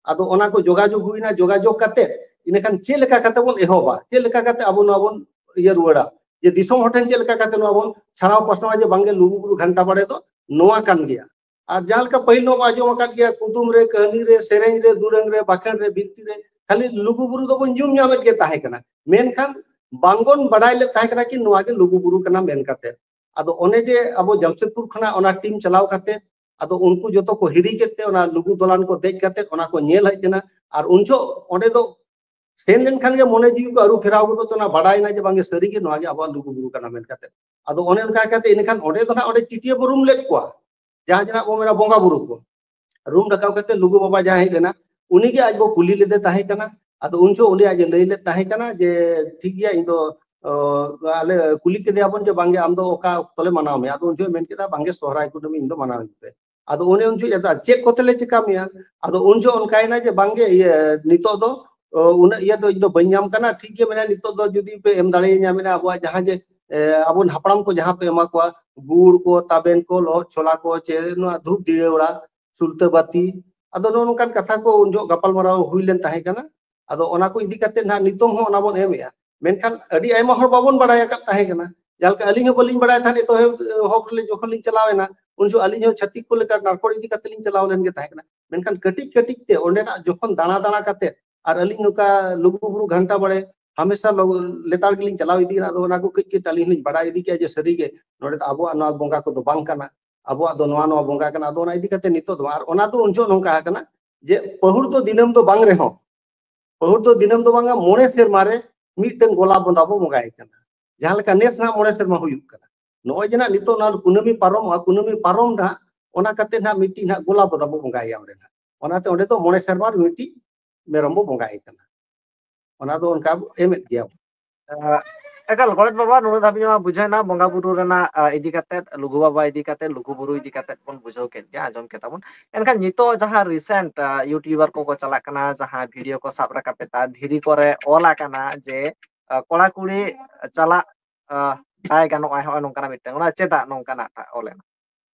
ᱟᱫᱚ ᱚᱱᱟ ᱠᱚ ᱡᱳᱜᱟᱡᱳᱜᱽ ᱦᱩᱭᱱᱟ᱾ ᱡᱳᱜᱟᱡᱳᱜᱽ ᱠᱟᱛᱮ ᱤᱱᱟᱹ ᱠᱷᱟᱱ ᱪᱮᱫ ᱞᱮᱠᱟ ᱠᱟᱛᱮ ᱵᱚᱱ ᱮᱦᱚᱵᱟ, ᱪᱮᱫ ᱞᱮᱠᱟ ᱠᱟᱛᱮ ᱟᱵᱚ ᱱᱚᱣᱟ ᱵᱚᱱ ᱤᱭᱟᱹ ᱨᱩᱣᱟᱹᱲᱟ, ᱡᱮ ᱫᱤᱥᱚᱢ ᱦᱚᱲ ᱴᱷᱮᱱ ᱪᱮᱫ ᱞᱮᱠᱟ ᱠᱟᱛᱮ ᱱᱚᱣᱟ ᱵᱚᱱ ᱪᱷᱟᱨᱟᱣ ᱯᱟᱥᱱᱟᱣᱟ ᱡᱮ ᱵᱟᱝᱜᱮ ᱞᱩᱜᱩ ᱵᱩᱨᱩ ᱜᱷᱟᱱᱴᱟ ᱵᱟᱲᱮ ᱫᱚ ᱱᱚᱣᱟ ᱠᱟᱱ ᱜᱮᱭᱟ᱾ ᱟᱨ ᱡᱟᱦᱟᱸ ᱞᱮᱠᱟ ᱯᱟᱹᱦᱤᱞ ᱱᱚᱣᱟ ᱵᱚᱱ ᱟᱸᱡᱚᱢ ᱟᱠᱟᱫ ᱜᱮᱭᱟ, ᱠᱩᱫᱩᱢ ᱨᱮ, ᱠᱟᱹᱦᱱᱤ ᱨᱮ, ᱥᱮᱨᱮᱧ ᱨᱮ, ᱫᱩᱨᱟᱹᱝ ᱨᱮ, ᱵᱟᱠᱷᱮᱬ ᱨᱮ, ᱵᱤᱱᱛᱤ ᱨᱮ ᱠᱷᱟᱹᱞᱤ ᱞᱩᱜᱩ ᱵᱩᱨᱩ ᱫᱚᱵᱚᱱ ᱧᱩᱢ ᱧᱟᱢᱮᱫ ᱜᱮ ᱛᱟᱦᱮᱸ ᱠᱟᱱᱟ, ᱢᱮᱱᱠᱷᱟᱱ ᱵᱟᱝᱵᱚᱱ ᱵᱟᱰᱟᱭ ᱞᱮᱫ ᱛᱟᱦᱮᱸ ᱠᱟᱱᱟ ᱠᱤ ᱱᱚᱣᱟ ᱜᱮ ᱞᱩᱜᱩ ᱵᱩᱨᱩ ᱠᱟᱱᱟ ᱢᱮᱱ ᱠᱟᱛᱮ᱾ ᱟᱫᱚ ᱚᱱᱮ ᱡᱮ ᱟᱵᱚ ᱡᱟᱢᱥᱮᱫᱽᱯᱩᱨ ᱠᱷᱚᱱᱟᱜ ᱚᱱᱟ ᱴᱤᱢ ᱪᱟᱞᱟᱣ ᱠᱟᱛᱮ ᱟᱫᱚ ᱩᱱᱠᱩ ᱡᱚᱛᱚ ᱠᱚ ᱦᱤᱨᱤ ᱠᱮᱫ ᱛᱮ ᱚᱱᱟ ᱞᱩᱜᱩ ᱫᱚᱞᱟᱱ ᱠᱚ ᱫᱮᱡ ᱠᱟᱛᱮ ᱚᱱᱟ ᱠᱚ ᱧᱮᱞ ᱦᱮᱡ ᱮᱱᱟ᱾ ᱟᱨ ᱩᱱ ᱡᱚᱦᱚᱜ ᱚᱸᱰᱮ ᱫᱚ ᱥᱮᱱ ᱞᱮᱱᱠᱷᱟᱱ ᱜᱮ ᱢᱚᱱᱮ ᱡᱤᱣᱤ ᱠᱚ ᱟᱹᱨᱩ ᱯᱷᱮᱨᱟᱣ ᱜᱚᱫᱚᱜ ᱛᱮ ᱚᱱᱟ ᱵᱟᱰᱟᱭᱮᱱᱟ ᱡᱮ ᱵᱟᱝᱜᱮ ᱥᱟᱹᱨᱤᱜᱮ ᱱᱚᱣᱟ ᱜᱮ ᱟᱵᱚᱣᱟᱜ ᱞᱩᱜᱩ ᱵᱩᱨᱩ ᱠᱟᱱᱟ ᱢᱮᱱ ᱠᱟᱛᱮ᱾ ᱟᱫᱚ ᱚᱱᱮ ᱚᱱᱠᱟ ᱠᱟᱛᱮ ᱤᱱᱟᱹᱠᱷᱟᱱ ᱚᱸᱰᱮ ᱫᱚ ᱱᱟᱜ ᱚᱸᱰᱮ ᱪᱤᱴᱭᱟᱹ ᱵᱚ ᱨᱩᱢ ᱞᱮᱫ ᱠᱚᱣᱟ, ᱡᱟᱦᱟᱸ ᱡᱮ ᱱᱟᱜ ᱵᱚ ᱢᱮᱱᱟ ᱵᱚᱸᱜᱟ ᱵᱩᱨᱩ ᱠᱚ᱾ ᱨᱩᱢ ᱨᱟᱠᱟᱵ ᱠᱟᱛᱮ ᱞᱩᱜᱩ ᱵᱟᱵᱟ ᱡᱟᱦᱟᱸᱭ ᱦᱮᱡ ᱞᱮᱱᱟ, ᱩᱱᱤ ᱜᱮ ᱟᱡ ᱵᱚ ᱠᱩᱞᱤ ᱞᱮᱫᱮ ᱛᱟᱦᱮᱸ ᱠᱟᱱᱟ᱾ ᱟᱫᱚ ᱩᱱ ᱡᱚᱦᱚᱜ ᱩᱱᱤ ᱟᱡ ᱮ ᱞᱟᱹᱭ ᱞᱮᱫ ᱛᱟᱦᱮᱸ ᱠᱟᱱᱟ ᱡᱮ, "ᱴᱷᱤᱠ ᱜᱮᱭᱟ, ᱤᱧ ᱫᱚ, ᱚ, ᱟᱞᱮ ᱠᱩᱞᱤ ᱠᱮᱫᱮᱭᱟᱵᱚᱱ ᱡᱮ ᱵᱟᱝᱜᱮ ᱟᱢ ᱫᱚ ᱚᱠᱟ ᱚᱠᱛᱚ ᱞᱮ ᱢᱟᱱᱟᱣ ᱢᱮᱭᱟ?" ᱟᱫᱚ ᱩᱱ ᱡᱚᱦᱚᱜ ᱢᱮᱱ ᱠᱮᱫᱟ, "ᱵᱟᱝᱜᱮ, ᱥᱚᱦᱨᱟᱭ ᱠᱩᱱᱟᱹᱢᱤ ᱤᱧ ᱫᱚ ᱢᱟᱱᱟᱣ ᱤᱧ ᱯᱮ᱾" ᱟᱫᱚ ᱚᱱᱮ ᱩᱱ ᱡᱚᱦᱚᱜ ᱟᱫᱚ ᱪᱮᱫ ᱠᱚᱛᱮ ᱞᱮ ᱪᱮᱠᱟ ᱢᱮᱭᱟ? ᱟᱫᱚ ᱩᱱ ᱡᱚᱦᱚᱜ ᱚᱱᱠᱟᱭᱮᱱᱟ ᱡᱮ ᱵᱟᱝᱜᱮ, ᱤᱭᱟᱹ, ᱱᱤᱛᱚᱜ ᱫᱚ, ᱚ, ᱩᱱᱟᱹᱜ ᱤᱭᱟᱹ ᱫᱚ ᱤᱧ ᱫᱚ ᱵᱟᱹᱧ ᱧᱟᱢ ᱠᱟᱱᱟ, ᱴᱷᱤᱠ ᱜᱮ ᱢᱮᱱᱟᱭᱟ, ᱱᱤᱛᱚᱜ ᱫᱚ ᱡᱩᱫᱤ ᱯᱮ ᱮᱢ ᱫᱟᱲᱮᱭᱟᱹᱧᱟ, ᱢᱮᱱᱟ ᱟᱵᱚᱣᱟᱜ ᱡᱟᱦᱟᱸ ᱡᱮ, ᱮ, ᱟᱵᱚ ᱦᱟᱯᱲᱟᱢ ᱠᱚ ᱡᱟᱦᱟᱸ ᱯᱮ ᱮᱢᱟ ᱠᱚᱣᱟ, ᱜᱩᱲ ᱠᱚ, ᱛᱟᱵᱮᱱ ᱠᱚ, ᱞᱚᱦᱚᱫ ᱪᱷᱚᱞᱟ ᱠᱚ, ᱪᱮ ᱱᱚᱣᱟ ᱫᱷᱩᱯ ᱫᱤᱭᱟᱹᱲᱟ, ᱥᱩᱞᱛᱟᱹ ᱵᱟᱹᱛᱤ, ᱟᱫᱚ ᱱᱚᱜᱼᱚ ᱱᱚᱝᱠᱟᱱ ᱠᱟᱛᱷᱟ ᱠᱚ ᱩᱱ ᱡᱚᱦᱚᱜ ᱜᱟᱯᱟᱞᱢᱟᱨᱟᱣ ᱦᱩᱭ ᱞᱮᱱ ᱛᱟᱦᱮᱸ ᱠᱟᱱᱟ᱾ ᱟᱫᱚ ᱚᱱᱟ ᱠᱚ ᱤᱫᱤ ᱠᱟᱛᱮ ᱱᱟᱦᱟᱜ ᱱᱤᱛᱚᱝ ᱦᱚᱸ ᱚᱱᱟ ᱵᱚᱱ ᱮᱢᱮᱜᱼᱟ, ᱢᱮᱱᱠᱷᱟᱱ ᱟᱹᱰᱤ ᱟᱭᱢᱟ ᱦᱚᱲ ᱵᱟᱵᱚᱱ ᱵᱟᱲᱟᱭ ᱟᱠᱟᱫ ᱛᱟᱦᱮᱸ ᱠᱟᱱᱟ᱾ ᱡᱟᱦᱟᱸ ᱞᱮᱠᱟ ᱟᱹᱞᱤᱧ ᱦᱚᱸ ᱵᱟᱹᱞᱤᱧ ᱵᱟᱲᱟᱭ ᱛᱟᱦᱮᱸᱫ, ᱮᱛᱚᱦᱚᱵ ᱨᱮ ᱡᱚᱠᱷᱚᱱ ᱞᱤᱧ ᱪᱟᱞᱟᱣ ᱮᱱᱟ, ᱩᱱ ᱡᱚᱦᱚᱜ ᱟᱹᱞᱤᱧ ᱦᱚᱸ ᱪᱷᱟᱹᱛᱤᱠ ᱠᱚ ᱞᱮᱠᱟ ᱱᱟᱲᱠᱚᱲ ᱤᱫᱤ ᱠᱟᱛᱮ ᱞᱤᱧ ᱪᱟᱞᱟᱣ ᱞᱮᱱ ᱜᱮ ᱛᱟᱦᱮᱸ ᱠᱟᱱᱟ᱾ ᱢᱮᱱᱠᱷᱟᱱ ᱠᱟᱹᱴᱤᱡ ᱠᱟᱹᱴᱤᱡ ᱛᱮ ᱚᱸᱰᱮᱱᱟᱜ ᱡᱚᱠᱷᱚᱱ ᱫᱟᱬᱟ ᱫᱟᱬᱟ ᱠᱟᱛᱮ ᱟᱨ ᱟᱹᱞᱤᱧ ᱱᱚᱝᱠᱟ ᱞᱩᱜᱩ ᱵᱩᱨᱩ ᱜᱷᱟᱱᱴᱟ ᱵᱟᱲᱮ ᱦᱟᱢᱮᱥᱟ ᱞᱚ-, ᱞᱮᱛᱟᱲ ᱜᱮᱞᱤᱧ ᱪᱟᱞᱟᱣ ᱤᱫᱤᱭᱮᱱᱟ᱾ ᱟᱫᱚ ᱚᱱᱟ ᱠᱚ ᱠᱟᱹᱡ ᱠᱟᱹᱡ ᱛᱮ ᱟᱹᱞᱤᱧ ᱦᱚᱸᱞᱤᱧ ᱵᱟᱲᱟᱭ ᱤᱫᱤ ᱠᱮᱜᱼᱟ ᱡᱮ ᱥᱟᱹᱨᱤᱜᱮ ᱱᱚᱰᱮ ᱫᱚ ᱟᱵᱚᱣᱟᱜ ᱱᱚᱣᱟ ᱵᱚᱸᱜᱟ ᱠᱚᱫᱚ ᱵᱟᱝ ᱠᱟᱱᱟ, ᱟᱵᱚᱣᱟᱜ ᱫᱚ ᱱᱚᱣᱟ ᱱᱚᱣᱟ ᱵᱚᱸᱜᱟ ᱠᱟᱱᱟ᱾ ᱟᱫᱚ ᱚᱱᱟ ᱤᱫᱤ ᱠᱟᱛᱮ ᱱᱤᱛᱚᱜ ᱫᱚ ᱵᱟᱝ᱾ ᱟᱨ ᱚᱱᱟ ᱫᱚ ᱩᱱ ᱡᱚᱦᱚᱜ ᱱᱚᱝᱠᱟ ᱟᱠᱟᱱᱟ ᱡᱮ ᱯᱟᱹᱦᱩᱲ ᱫᱚ ᱫᱤᱱᱟᱹᱢ ᱫᱚ ᱵᱟᱝ ᱨᱮᱦᱚᱸ ᱯᱟᱹᱦᱩᱲ ᱫᱚ ᱫᱤᱱᱟᱹᱢ ᱫᱚ ᱵᱟᱝᱟ, ᱢᱚᱬᱮ ᱥᱮᱨᱢᱟ ᱨᱮ ᱢᱤᱫᱴᱟᱝ ᱜᱚᱞᱟ ᱵᱚᱸᱫᱟ ᱵᱚ ᱵᱚᱸᱜᱟᱭ ᱠᱟᱱᱟ᱾ ᱡᱟᱦᱟᱸ ᱞᱮᱠᱟ ᱱᱮᱥ ᱱᱟᱦᱟᱜ ᱢᱚᱬᱮ ᱥᱮᱨᱢᱟ ᱦᱩᱭᱩᱜ ᱠᱟᱱᱟ, ᱱᱚᱜᱼᱚᱭ ᱡᱮ ᱱᱟᱦᱟᱜ ᱱᱤᱛᱚᱜ ᱚᱱᱟ ᱠᱩᱱᱟᱹᱢᱤ ᱯᱟᱨᱚᱢᱚᱜᱼᱟ, ᱠᱩᱱᱟᱹᱢᱤ ᱯᱟᱨᱚᱢ ᱱᱟᱦᱟᱜ ᱚᱱᱟ ᱠᱟᱛᱮ ᱱᱟᱦᱟᱜ ᱢᱤᱫᱴᱤᱡ ᱱᱟᱦᱟᱜ ᱜᱚᱞᱟ ᱵᱚᱸᱫᱟ ᱵᱚ ᱵᱚᱸᱜᱟᱭᱟ ᱚᱸᱰᱮ ᱱᱟᱦᱟᱜ᱾ ᱚᱱᱟᱛᱮ ᱚᱸᱰᱮ ᱫᱚ ᱢᱚᱬᱮ ᱥᱮᱨᱢᱟ ᱨᱮ ᱢᱤᱫᱴᱤᱡ ᱢᱮᱨᱚᱢ ᱵᱚ ᱵᱚᱸᱜᱟᱭ ᱠᱟᱱᱟ᱾ ᱚᱱᱟ ᱫᱚ ᱚᱱᱠᱟ ᱵᱚ ᱮᱢᱮᱫ ᱜᱮᱭᱟ ᱵᱚ᱾ ᱮᱠᱟᱞ, ᱜᱚᱰᱮᱛ ᱵᱟᱵᱟ, ᱱᱩᱱᱟᱹᱜ ᱫᱷᱟᱹᱵᱤᱡ ᱢᱟ ᱵᱩᱡᱷᱟᱹᱣ ᱮᱱᱟ ᱵᱚᱸᱜᱟ ᱵᱩᱨᱩ ᱨᱮᱱᱟᱜ, ᱟ, ᱤᱫᱤ ᱠᱟᱛᱮᱫ, ᱞᱩᱜᱩ ᱵᱟᱵᱟ ᱤᱫᱤ ᱠᱟᱛᱮᱫ, ᱞᱩᱜᱩ ᱵᱩᱨᱩ ᱤᱫᱤ ᱠᱟᱛᱮᱫ ᱵᱚᱱ ᱵᱩᱡᱷᱟᱹᱣ ᱠᱮᱫ ᱜᱮᱭᱟ, ᱟᱸᱡᱚᱢ ᱠᱮᱫᱟ ᱵᱚᱱ᱾ ᱮᱱᱠᱷᱟᱱ ᱱᱤᱛᱚᱜ ᱡᱟᱦᱟᱸ recent, ᱟ, YouTuber ᱠᱚᱠᱚ ᱪᱟᱞᱟᱜ ᱠᱟᱱᱟ, ᱡᱟᱦᱟᱸ video ᱠᱚ ᱥᱟᱵ ᱨᱟᱠᱟᱵ ᱮᱫᱟ, ᱫᱷᱤᱨᱤ ᱠᱚᱨᱮ ᱚᱞ ᱟᱠᱟᱱᱟ ᱡᱮ, ᱟ, ᱠᱚᱲᱟ ᱠᱩᱲᱤ ᱪᱟᱞᱟᱜ, ᱟ, ᱵᱟᱭ ᱜᱟᱱᱚᱜᱼᱟ, ᱦᱚᱸᱜᱼᱚᱭ ᱱᱚᱝᱠᱟᱱᱟᱜ ᱢᱤᱫᱴᱟᱝ, ᱚᱱᱟ ᱪᱮᱫᱟᱜ ᱱᱚᱝᱠᱟᱱᱟᱜ ᱴᱟᱜ ᱚᱞ ᱮᱱᱟ?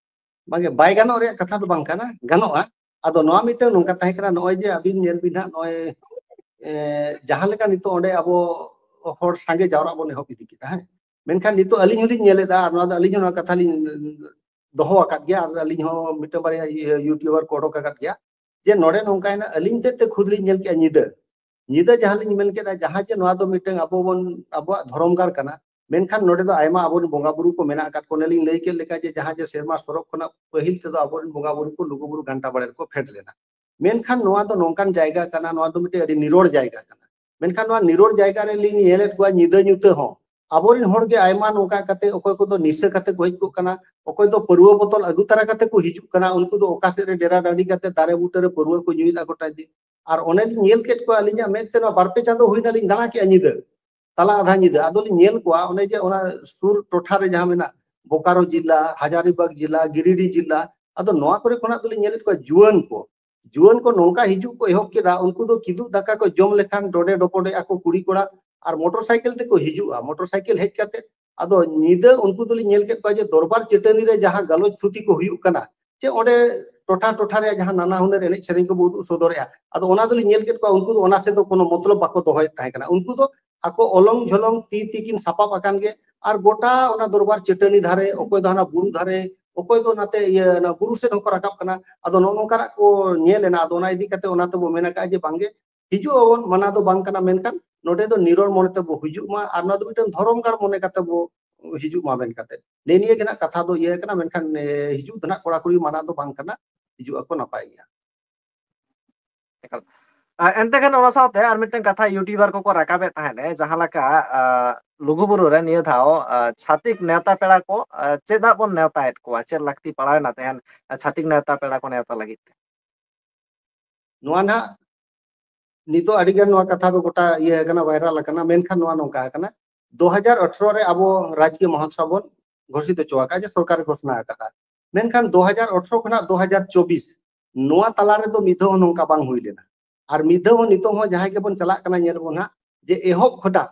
ᱵᱟᱝᱜᱮ, ᱵᱟᱭ ᱜᱟᱱᱚᱜ ᱨᱮᱭᱟᱜ ᱠᱟᱛᱷᱟ ᱫᱚ ᱵᱟᱝ ᱠᱟᱱᱟ, ᱜᱟᱱᱚᱜᱼᱟ᱾ ᱟᱫᱚ ᱱᱚᱣᱟ ᱢᱤᱫᱴᱟᱝ ᱱᱚᱝᱠᱟ ᱛᱟᱦᱮᱸ ᱠᱟᱱᱟ, ᱱᱚᱜᱼᱚᱭ ᱡᱮ ᱟᱹᱵᱤᱱ ᱧᱮᱞ ᱵᱤᱱ ᱦᱟᱸᱜ, ᱱᱚᱜᱼᱚᱭ, ᱮ, ᱡᱟᱦᱟᱸ ᱞᱮᱠᱟ ᱱᱤᱛᱚᱜ ᱚᱸᱰᱮ ᱟᱵᱚ ᱦᱚᱲ ᱥᱟᱸᱜᱮ ᱡᱟᱣᱨᱟᱜ ᱵᱚᱱ ᱮᱦᱚᱵ ᱤᱫᱤ ᱠᱮᱫᱟ, ᱦᱮᱸ, ᱢᱮᱱᱠᱷᱟᱱ ᱱᱤᱛᱚᱜ ᱟᱹᱞᱤᱧ ᱦᱚᱸᱞᱤᱧ ᱧᱮᱞᱮᱫᱟ, ᱟᱨ ᱱᱚᱣᱟ ᱫᱚ ᱟᱹᱞᱤᱧ ᱦᱚᱸ ᱱᱚᱣᱟ ᱠᱟᱛᱷᱟ ᱞᱤᱧ ᱫᱚᱦᱚ ᱟᱠᱟᱫ ᱜᱮᱭᱟ, ᱟᱨ ᱟᱹᱞᱤᱧ ᱦᱚᱸ ᱢᱤᱫᱴᱟᱝ ᱵᱟᱨᱭᱟ ᱤᱭᱟᱹ YouTuber ᱠᱚ ᱚᱰᱚᱠ ᱟᱠᱟᱫ ᱜᱮᱭᱟ, ᱡᱮ ᱱᱚᱰᱮ ᱱᱚᱝᱠᱟᱭᱮᱱᱟ, ᱟᱹᱞᱤᱧ ᱛᱮᱫ ᱛᱮ ᱠᱷᱩᱫ ᱞᱤᱧ ᱧᱮᱞ ᱠᱮᱜᱼᱟ ᱧᱤᱫᱟᱹ, ᱧᱤᱫᱟᱹ ᱡᱟᱦᱟᱸ ᱞᱤᱧ ᱢᱮᱱ ᱠᱮᱫᱟ, ᱡᱟᱦᱟᱸ ᱡᱮ ᱱᱚᱣᱟ ᱫᱚ ᱢᱤᱫᱴᱟᱝ ᱟᱵᱚ ᱵᱚᱱ, ᱟᱵᱚᱣᱟᱜ ᱫᱷᱚᱨᱚᱢ ᱜᱟᱲ ᱠᱟᱱᱟ, ᱢᱮᱱᱠᱷᱟᱱ ᱱᱚᱰᱮ ᱫᱚ ᱟᱭᱢᱟ ᱟᱵᱚᱨᱮᱱ ᱵᱚᱸᱜᱟ ᱵᱩᱨᱩ ᱠᱚ ᱢᱮᱱᱟᱜ ᱟᱠᱟᱫ ᱠᱚᱣᱟ᱾ ᱚᱱᱮ ᱞᱤᱧ ᱞᱟᱹᱭ ᱠᱮᱫ ᱞᱮᱠᱟ ᱡᱮ ᱡᱟᱦᱟᱸ ᱡᱮ ᱥᱮᱨᱢᱟ ᱥᱚᱨᱚᱜ ᱠᱷᱚᱱᱟᱜ ᱯᱟᱹᱦᱤᱞ ᱛᱮᱫᱚ ᱟᱵᱚᱨᱮᱱ ᱵᱚᱸᱜᱟ ᱵᱩᱨᱩ ᱠᱚ ᱞᱩᱜᱩ ᱵᱩᱨᱩ ᱜᱷᱟᱱᱴᱟ ᱵᱟᱲᱮ ᱨᱮᱠᱚ ᱯᱷᱮᱰ ᱞᱮᱱᱟ᱾ ᱢᱮᱱᱠᱷᱟᱱ ᱱᱚᱣᱟ ᱫᱚ ᱱᱚᱝᱠᱟᱱ ᱡᱟᱭᱜᱟ ᱠᱟᱱᱟ, ᱱᱚᱣᱟ ᱫᱚ ᱢᱤᱫᱴᱮᱱ ᱟᱹᱰᱤ ᱱᱤᱨᱚᱲ ᱡᱟᱭᱜᱟ ᱠᱟᱱᱟ᱾ ᱢᱮᱱᱠᱷᱟᱱ ᱱᱚᱣᱟ ᱱᱤᱨᱚᱲ ᱡᱟᱭᱜᱟ ᱨᱮ ᱞᱤᱧ ᱧᱮᱞᱮᱫ ᱠᱚᱣᱟ ᱧᱤᱫᱟᱹ ᱧᱩᱛᱟᱹ ᱦᱚᱸ ᱟᱵᱚᱨᱮᱱ ᱦᱚᱲ ᱜᱮ ᱟᱭᱢᱟ ᱱᱚᱝᱠᱟ ᱠᱟᱛᱮ, ᱚᱠᱚᱭ ᱠᱚᱫᱚ ᱱᱤᱥᱟᱹ ᱠᱟᱛᱮ ᱠᱚ ᱦᱮᱡ ᱠᱚᱜ ᱠᱟᱱᱟ, ᱚᱠᱚᱭ ᱫᱚ ᱯᱟᱹᱨᱣᱟᱹ ᱵᱚᱛᱚᱞ ᱟᱹᱜᱩ ᱛᱟᱨᱟ ᱠᱟᱛᱮ ᱠᱚ ᱦᱤᱡᱩᱜ ᱠᱟᱱᱟ, ᱩᱱᱠᱩ ᱫᱚ ᱚᱠᱟ ᱥᱮᱫ ᱨᱮ ᱰᱮᱨᱟ ᱰᱟᱹᱰᱤ ᱠᱟᱛᱮ ᱫᱟᱨᱮ ᱵᱩᱴᱟᱹ ᱨᱮ ᱯᱟᱹᱨᱣᱟᱹ ᱠᱚ ᱧᱩᱭᱮᱫᱟ ᱜᱚᱴᱟ ᱫᱤᱱ᱾ ᱟᱨ ᱚᱱᱮ ᱞᱤᱧ ᱧᱮᱞ ᱠᱮᱫ ᱠᱚᱣᱟ, ᱟᱹᱞᱤᱧᱟᱜ ᱢᱮᱫ ᱛᱮ ᱱᱚᱣᱟ ᱵᱟᱨ ᱯᱮ ᱪᱟᱸᱫᱚ ᱦᱩᱭᱱᱟ ᱞᱤᱧ ᱫᱟᱬᱟ ᱠᱮᱜᱼᱟ ᱧᱤᱫᱟᱹ, ᱛᱟᱞᱟ ᱟᱫᱷᱟ ᱧᱤᱫᱟᱹ, ᱟᱫᱚ ᱞᱤᱧ ᱧᱮᱞ ᱠᱚᱣᱟ ᱚᱱᱮ ᱡᱮ ᱚᱱᱟ ᱥᱩᱨ ᱴᱚᱴᱷᱟ ᱨᱮ ᱡᱟᱦᱟᱸ ᱢᱮᱱᱟᱜ, ᱵᱳᱠᱟᱨᱳ ᱡᱤᱞᱟ, ᱦᱟᱡᱟᱨᱤᱵᱟᱜᱽ ᱡᱤᱞᱟ, ᱜᱤᱨᱤᱰᱤ ᱡᱤᱞᱟ, ᱟᱫᱚ ᱱᱚᱣᱟ ᱠᱚᱨᱮ ᱠᱷᱚᱱᱟᱜ ᱫᱚᱞᱤᱧ ᱧᱮᱞᱮᱫ ᱠᱚᱣᱟ ᱡᱩᱣᱟᱹᱱ ᱠᱚ, ᱡᱩᱣᱟᱹᱱ ᱠᱚ ᱱᱚᱝᱠᱟ ᱦᱤᱡᱩᱜ ᱠᱚ ᱮᱦᱚᱵ ᱠᱮᱫᱟ, ᱩᱱᱠᱩ ᱫᱚ ᱠᱤᱫᱩᱵ ᱫᱟᱠᱟ ᱠᱚ ᱡᱚᱢ ᱞᱮᱠᱷᱟᱱ ᱰᱚᱰᱮ ᱰᱚᱯᱚᱰᱮ ᱟᱠᱚ ᱠᱩᱲᱤ ᱠᱚᱲᱟ, ᱟᱨ ᱢᱚᱴᱚᱨ ᱥᱟᱭᱠᱮᱞ ᱛᱮᱠᱚ ᱦᱤᱡᱩᱜᱼᱟ᱾ ᱢᱚᱴᱚᱨ ᱥᱟᱭᱠᱮᱞ ᱦᱮᱡ ᱠᱟᱛᱮ ᱟᱫᱚ ᱧᱤᱫᱟᱹ ᱩᱱᱠᱩ ᱫᱚᱞᱤᱧ ᱧᱮᱞ ᱠᱮᱫ ᱠᱚᱣᱟ ᱡᱮ ᱫᱚᱨᱵᱟᱨ ᱪᱟᱹᱴᱟᱹᱱᱤ ᱨᱮ ᱡᱟᱦᱟᱸ ᱜᱟᱞᱚᱪ ᱛᱷᱩᱛᱤ ᱠᱚ ᱦᱩᱭᱩᱜ ᱠᱟᱱᱟ, ᱪᱮ ᱚᱸᱰᱮ ᱴᱚᱴᱷᱟ ᱴᱚᱴᱷᱟ ᱨᱮᱭᱟᱜ ᱡᱟᱦᱟᱸ ᱱᱟᱱᱟ ᱦᱩᱱᱟᱹᱨ ᱮᱱᱮᱡ ᱥᱮᱨᱮᱧ ᱠᱚᱵᱚ ᱩᱫᱩᱜ ᱥᱚᱫᱚᱨᱮᱜᱼᱟ, ᱟᱫᱚ ᱚᱱᱟ ᱫᱚᱞᱤᱧ ᱧᱮᱞ ᱠᱮᱫ ᱠᱚᱣᱟ, ᱩᱱᱠᱩ ᱫᱚ ᱚᱱᱟ ᱥᱮᱫ ᱫᱚ ᱠᱳᱱᱳ ᱢᱚᱛᱞᱚᱵ ᱵᱟᱠᱚ ᱫᱚᱦᱚᱭᱮᱫ ᱛᱟᱦᱮᱸ ᱠᱟᱱᱟ᱾ ᱩᱱᱠᱩ ᱫᱚ ᱟᱠᱚ ᱚᱞᱚᱝ ᱡᱷᱚᱞᱚᱝ ᱛᱤ ᱛᱤᱠᱤᱱ ᱥᱟᱯᱟᱵ ᱟᱠᱟᱱ ᱜᱮ, ᱟᱨ ᱜᱚᱴᱟ ᱚᱱᱟ ᱫᱚᱨᱵᱟᱨ ᱪᱟᱹᱴᱟᱹᱱᱤ ᱫᱷᱟᱨᱮ, ᱚᱠᱚᱭ ᱫᱚ ᱦᱟᱱᱟ ᱵᱩᱨᱩ ᱫᱷᱟᱨᱮ, ᱚᱠᱚᱭ ᱫᱚ ᱱᱟᱛᱮ ᱤᱭᱟᱹ ᱚᱱᱟ ᱵᱩᱨᱩ ᱥᱮᱫ ᱦᱚᱸᱠᱚ ᱨᱟᱠᱟᱵ ᱠᱟᱱᱟ᱾ ᱟᱫᱚ ᱱᱚᱜᱼᱚ ᱱᱚᱝᱠᱟᱱᱟᱜ ᱠᱚ ᱧᱮᱞ ᱮᱱᱟ᱾ ᱟᱫᱚ ᱚᱱᱟ ᱤᱫᱤ ᱠᱟᱛᱮ ᱚᱱᱟ ᱛᱮᱵᱚ ᱢᱮᱱ ᱟᱠᱟᱫᱼᱟ ᱡᱮ ᱵᱟᱝᱜᱮ, ᱦᱤᱡᱩᱜ ᱟᱵᱚᱱ, ᱢᱟᱱᱟ ᱫᱚ ᱵᱟᱝ ᱠᱟᱱᱟ, ᱢᱮᱱᱠᱷᱟᱱ ᱱᱚᱰᱮ ᱫᱚ ᱱᱤᱨᱚᱲ ᱢᱚᱱᱮ ᱛᱮᱵᱚ ᱦᱤᱡᱩᱜ ᱢᱟ, ᱟᱨ ᱱᱚᱣᱟ ᱫᱚ ᱢᱤᱫᱴᱟᱝ ᱫᱷᱚᱨᱚᱢ ᱜᱟᱲ ᱢᱚᱱᱮ ᱠᱟᱛᱮ ᱵᱚ ᱦᱤᱡᱩᱜ ᱢᱟ ᱢᱮᱱ ᱠᱟᱛᱮ᱾ ᱱᱮᱜᱼᱮ ᱱᱤᱭᱟᱹ ᱜᱮ ᱱᱟᱜ ᱠᱟᱛᱷᱟ ᱫᱚ ᱤᱭᱟᱹ ᱠᱟᱱᱟ, ᱢᱮᱱᱠᱷᱟᱱ, ᱮ, ᱦᱤᱡᱩᱜ ᱫᱚ ᱱᱟᱜ ᱠᱚᱲᱟ ᱠᱩᱲᱤ ᱢᱟᱱᱟ ᱫᱚ ᱵᱟᱝ ᱠᱟᱱᱟ, ᱦᱤᱡᱩᱜ ᱟᱠᱚ ᱱᱟᱯᱟᱭ ᱜᱮᱭᱟ᱾ ᱮᱠᱟᱞ᱾ ᱟᱨ ᱮᱱᱛᱮ ᱠᱷᱟᱱ ᱚᱱᱟ ᱥᱟᱶᱛᱮ ᱟᱨ ᱢᱤᱫᱴᱟᱝ ᱠᱟᱛᱷᱟ YouTuber ᱠᱚᱠᱚ ᱨᱟᱠᱟᱵᱮᱫ ᱛᱟᱦᱮᱸᱫ, ᱮ, ᱡᱟᱦᱟᱸ ᱞᱮᱠᱟ, ᱟ, ᱞᱩᱜᱩᱵᱩᱨᱩ ᱨᱮ ᱱᱤᱭᱟᱹ ᱫᱷᱟᱣ, ᱟ, ᱪᱷᱟᱛᱤᱠ ᱱᱮᱣᱛᱟ ᱯᱮᱲᱟ ᱠᱚ, ᱟ, ᱪᱮᱫᱟᱜ ᱵᱚᱱ ᱱᱮᱣᱛᱟᱭᱮᱫ ᱠᱚᱣᱟ, ᱪᱮᱫ ᱞᱟᱹᱠᱛᱤ ᱯᱟᱲᱟᱣᱮᱱᱟ ᱛᱟᱦᱮᱸᱱ, ᱟ, ᱪᱷᱟᱛᱤᱠ ᱱᱮᱣᱛᱟ ᱯᱮᱲᱟ ᱠᱚ ᱱᱮᱣᱛᱟ ᱞᱟᱹᱜᱤᱫ ᱛᱮ? ᱱᱚᱣᱟ ᱱᱟᱦᱟᱜ ᱱᱤᱛᱚᱜ ᱟᱹᱰᱤ ᱜᱟᱱ ᱱᱚᱣᱟ ᱠᱟᱛᱷᱟ ᱫᱚ ᱜᱚᱴᱟ ᱤᱭᱟᱹ ᱟᱠᱟᱱᱟ, ᱵᱷᱟᱭᱨᱟᱞ ᱟᱠᱟᱱᱟ, ᱢᱮᱱᱠᱷᱟᱱ ᱱᱚᱣᱟ ᱱᱚᱝᱠᱟ ᱟᱠᱟᱱᱟ, ᱫᱩ ᱦᱟᱡᱟᱨ ᱟᱴᱷᱨᱚ ᱨᱮ ᱟᱵᱚ ᱨᱟᱡᱽᱠᱤᱭᱟᱹ ᱢᱚᱦᱚᱛᱥᱚᱵ ᱵᱚᱱ ᱜᱷᱳᱥᱤᱛ ᱦᱚᱪᱚ ᱟᱠᱟᱫ, ᱡᱮ ᱥᱚᱨᱠᱟᱨᱮ ᱜᱷᱳᱥᱚᱱᱟ ᱟᱠᱟᱫᱟ, ᱢᱮᱱᱠᱷᱟᱱ ᱫᱩ ᱦᱟᱡᱟᱨ ᱟᱴᱷᱨᱚ ᱠᱷᱚᱱᱟᱜ ᱫᱩ ᱦᱟᱡᱟᱨ ᱪᱚᱵᱵᱤᱥ ᱱᱚᱣᱟ ᱛᱟᱞᱟ ᱨᱮᱫᱚ ᱢᱤᱫ ᱫᱷᱟᱣ ᱦᱚᱸ ᱱᱚᱝᱠᱟ ᱵᱟᱝ ᱦᱩᱭ ᱞᱮᱱᱟ᱾ ᱟᱨ ᱢᱤᱫ ᱫᱷᱟᱣ ᱦᱚᱸ ᱱᱤᱛᱚᱜ ᱦᱚᱸ ᱡᱟᱦᱟᱸᱭ ᱜᱮᱵᱚᱱ ᱪᱟᱞᱟᱜ ᱠᱟᱱᱟ, ᱧᱮᱞ ᱵᱚᱱ ᱦᱟᱸᱜ ᱡᱮ ᱮᱦᱚᱵ ᱠᱷᱚᱱᱟᱜ,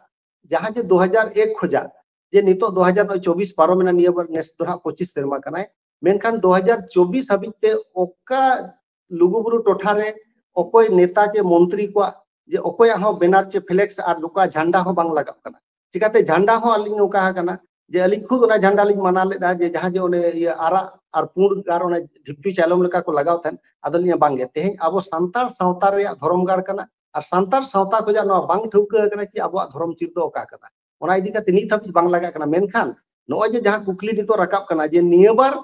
ᱡᱟᱦᱟᱸ ᱡᱮ ᱫᱩ ᱦᱟᱡᱟᱨ ᱮᱠ ᱠᱷᱚᱱᱟᱜ ᱡᱮ ᱱᱤᱛᱚᱜ ᱫᱩ ᱦᱟᱡᱟᱨ ᱪᱚᱵᱵᱤᱥ ᱯᱟᱨᱚᱢ ᱮᱱᱟ, ᱱᱤᱭᱟᱹ ᱵᱟᱨ ᱱᱮᱥ ᱫᱚ ᱦᱟᱸᱜ ᱯᱚᱸᱪᱤᱥ ᱥᱮᱨᱢᱟ ᱠᱟᱱᱟᱭ, ᱢᱮᱱᱠᱷᱟᱱ ᱫᱩ ᱦᱟᱡᱟᱨ ᱪᱚᱵᱵᱤᱥ ᱦᱟᱹᱵᱤᱡ ᱛᱮ ᱚᱠᱟ ᱞᱩᱜᱩᱵᱩᱨᱩ ᱴᱚᱴᱷᱟ ᱨᱮ ᱚᱠᱚᱭ ᱱᱮᱛᱟ ᱪᱮ ᱢᱚᱱᱛᱨᱤ ᱠᱚᱣᱟᱜ ᱡᱮ ᱚᱠᱚᱭᱟᱜ ᱦᱚᱸ ᱵᱮᱱᱟᱨ ᱪᱮ ᱯᱷᱞᱮᱠᱥ ᱟᱨ ᱱᱚᱝᱠᱟ ᱡᱷᱟᱱᱰᱟ ᱦᱚᱸ ᱵᱟᱝ ᱞᱟᱜᱟᱜ ᱠᱟᱱᱟ᱾ ᱪᱤᱠᱟᱹᱛᱮ ᱡᱷᱟᱱᱰᱟ ᱦᱚᱸ ᱟᱹᱞᱤᱧ ᱱᱚᱝᱠᱟ ᱟᱠᱟᱱᱟ ᱡᱮ ᱟᱹᱞᱤᱧ ᱠᱷᱩᱫ ᱚᱱᱟ ᱡᱷᱟᱱᱰᱟ ᱞᱤᱧ ᱢᱟᱱᱟ ᱞᱮᱫᱟ, ᱡᱮ ᱡᱟᱦᱟᱸ ᱡᱮ ᱚᱱᱮ ᱤᱭᱟᱹ ᱟᱨᱟᱜ ᱟᱨ ᱯᱩᱸᱰ ᱟᱨ ᱚᱱᱟ ᱰᱷᱤᱯᱪᱩ ᱪᱟᱭᱞᱚᱢ ᱞᱮᱠᱟ ᱠᱚ ᱞᱟᱜᱟᱣ ᱛᱟᱦᱮᱸᱫ, ᱟᱫᱚ ᱞᱤᱧ ᱵᱟᱝᱜᱮ, ᱛᱮᱦᱮᱧ ᱟᱵᱚ ᱥᱟᱱᱛᱟᱲ ᱥᱟᱶᱛᱟ ᱨᱮᱭᱟᱜ ᱫᱷᱚᱨᱚᱢ ᱜᱟᱲ ᱠᱟᱱᱟ, ᱟᱨ ᱥᱟᱱᱛᱟᱲ ᱥᱟᱶᱛᱟ ᱠᱷᱚᱱᱟᱜ ᱱᱚᱣᱟ ᱵᱟᱝ ᱴᱷᱟᱹᱣᱠᱟᱹ ᱟᱠᱟᱱᱟ ᱡᱮ ᱟᱵᱚᱣᱟᱜ ᱫᱷᱚᱨᱚᱢ ᱪᱤᱨ ᱫᱚ ᱚᱠᱟ ᱠᱟᱱᱟ᱾ ᱚᱱᱟ ᱤᱫᱤ ᱠᱟᱛᱮ ᱱᱤᱛ ᱦᱟᱹᱵᱤᱡ ᱵᱟᱝ ᱞᱟᱜᱟᱜ ᱠᱟᱱᱟ᱾ ᱢᱮᱱᱠᱷᱟᱱ ᱱᱚᱜᱼᱚᱭ ᱡᱮ ᱡᱟᱦᱟᱸ ᱠᱩᱠᱞᱤ ᱱᱤᱛᱚᱜ ᱨᱟᱠᱟᱵ ᱠᱟᱱᱟ ᱡᱮ ᱱᱤᱭᱟᱹ ᱵᱟᱨ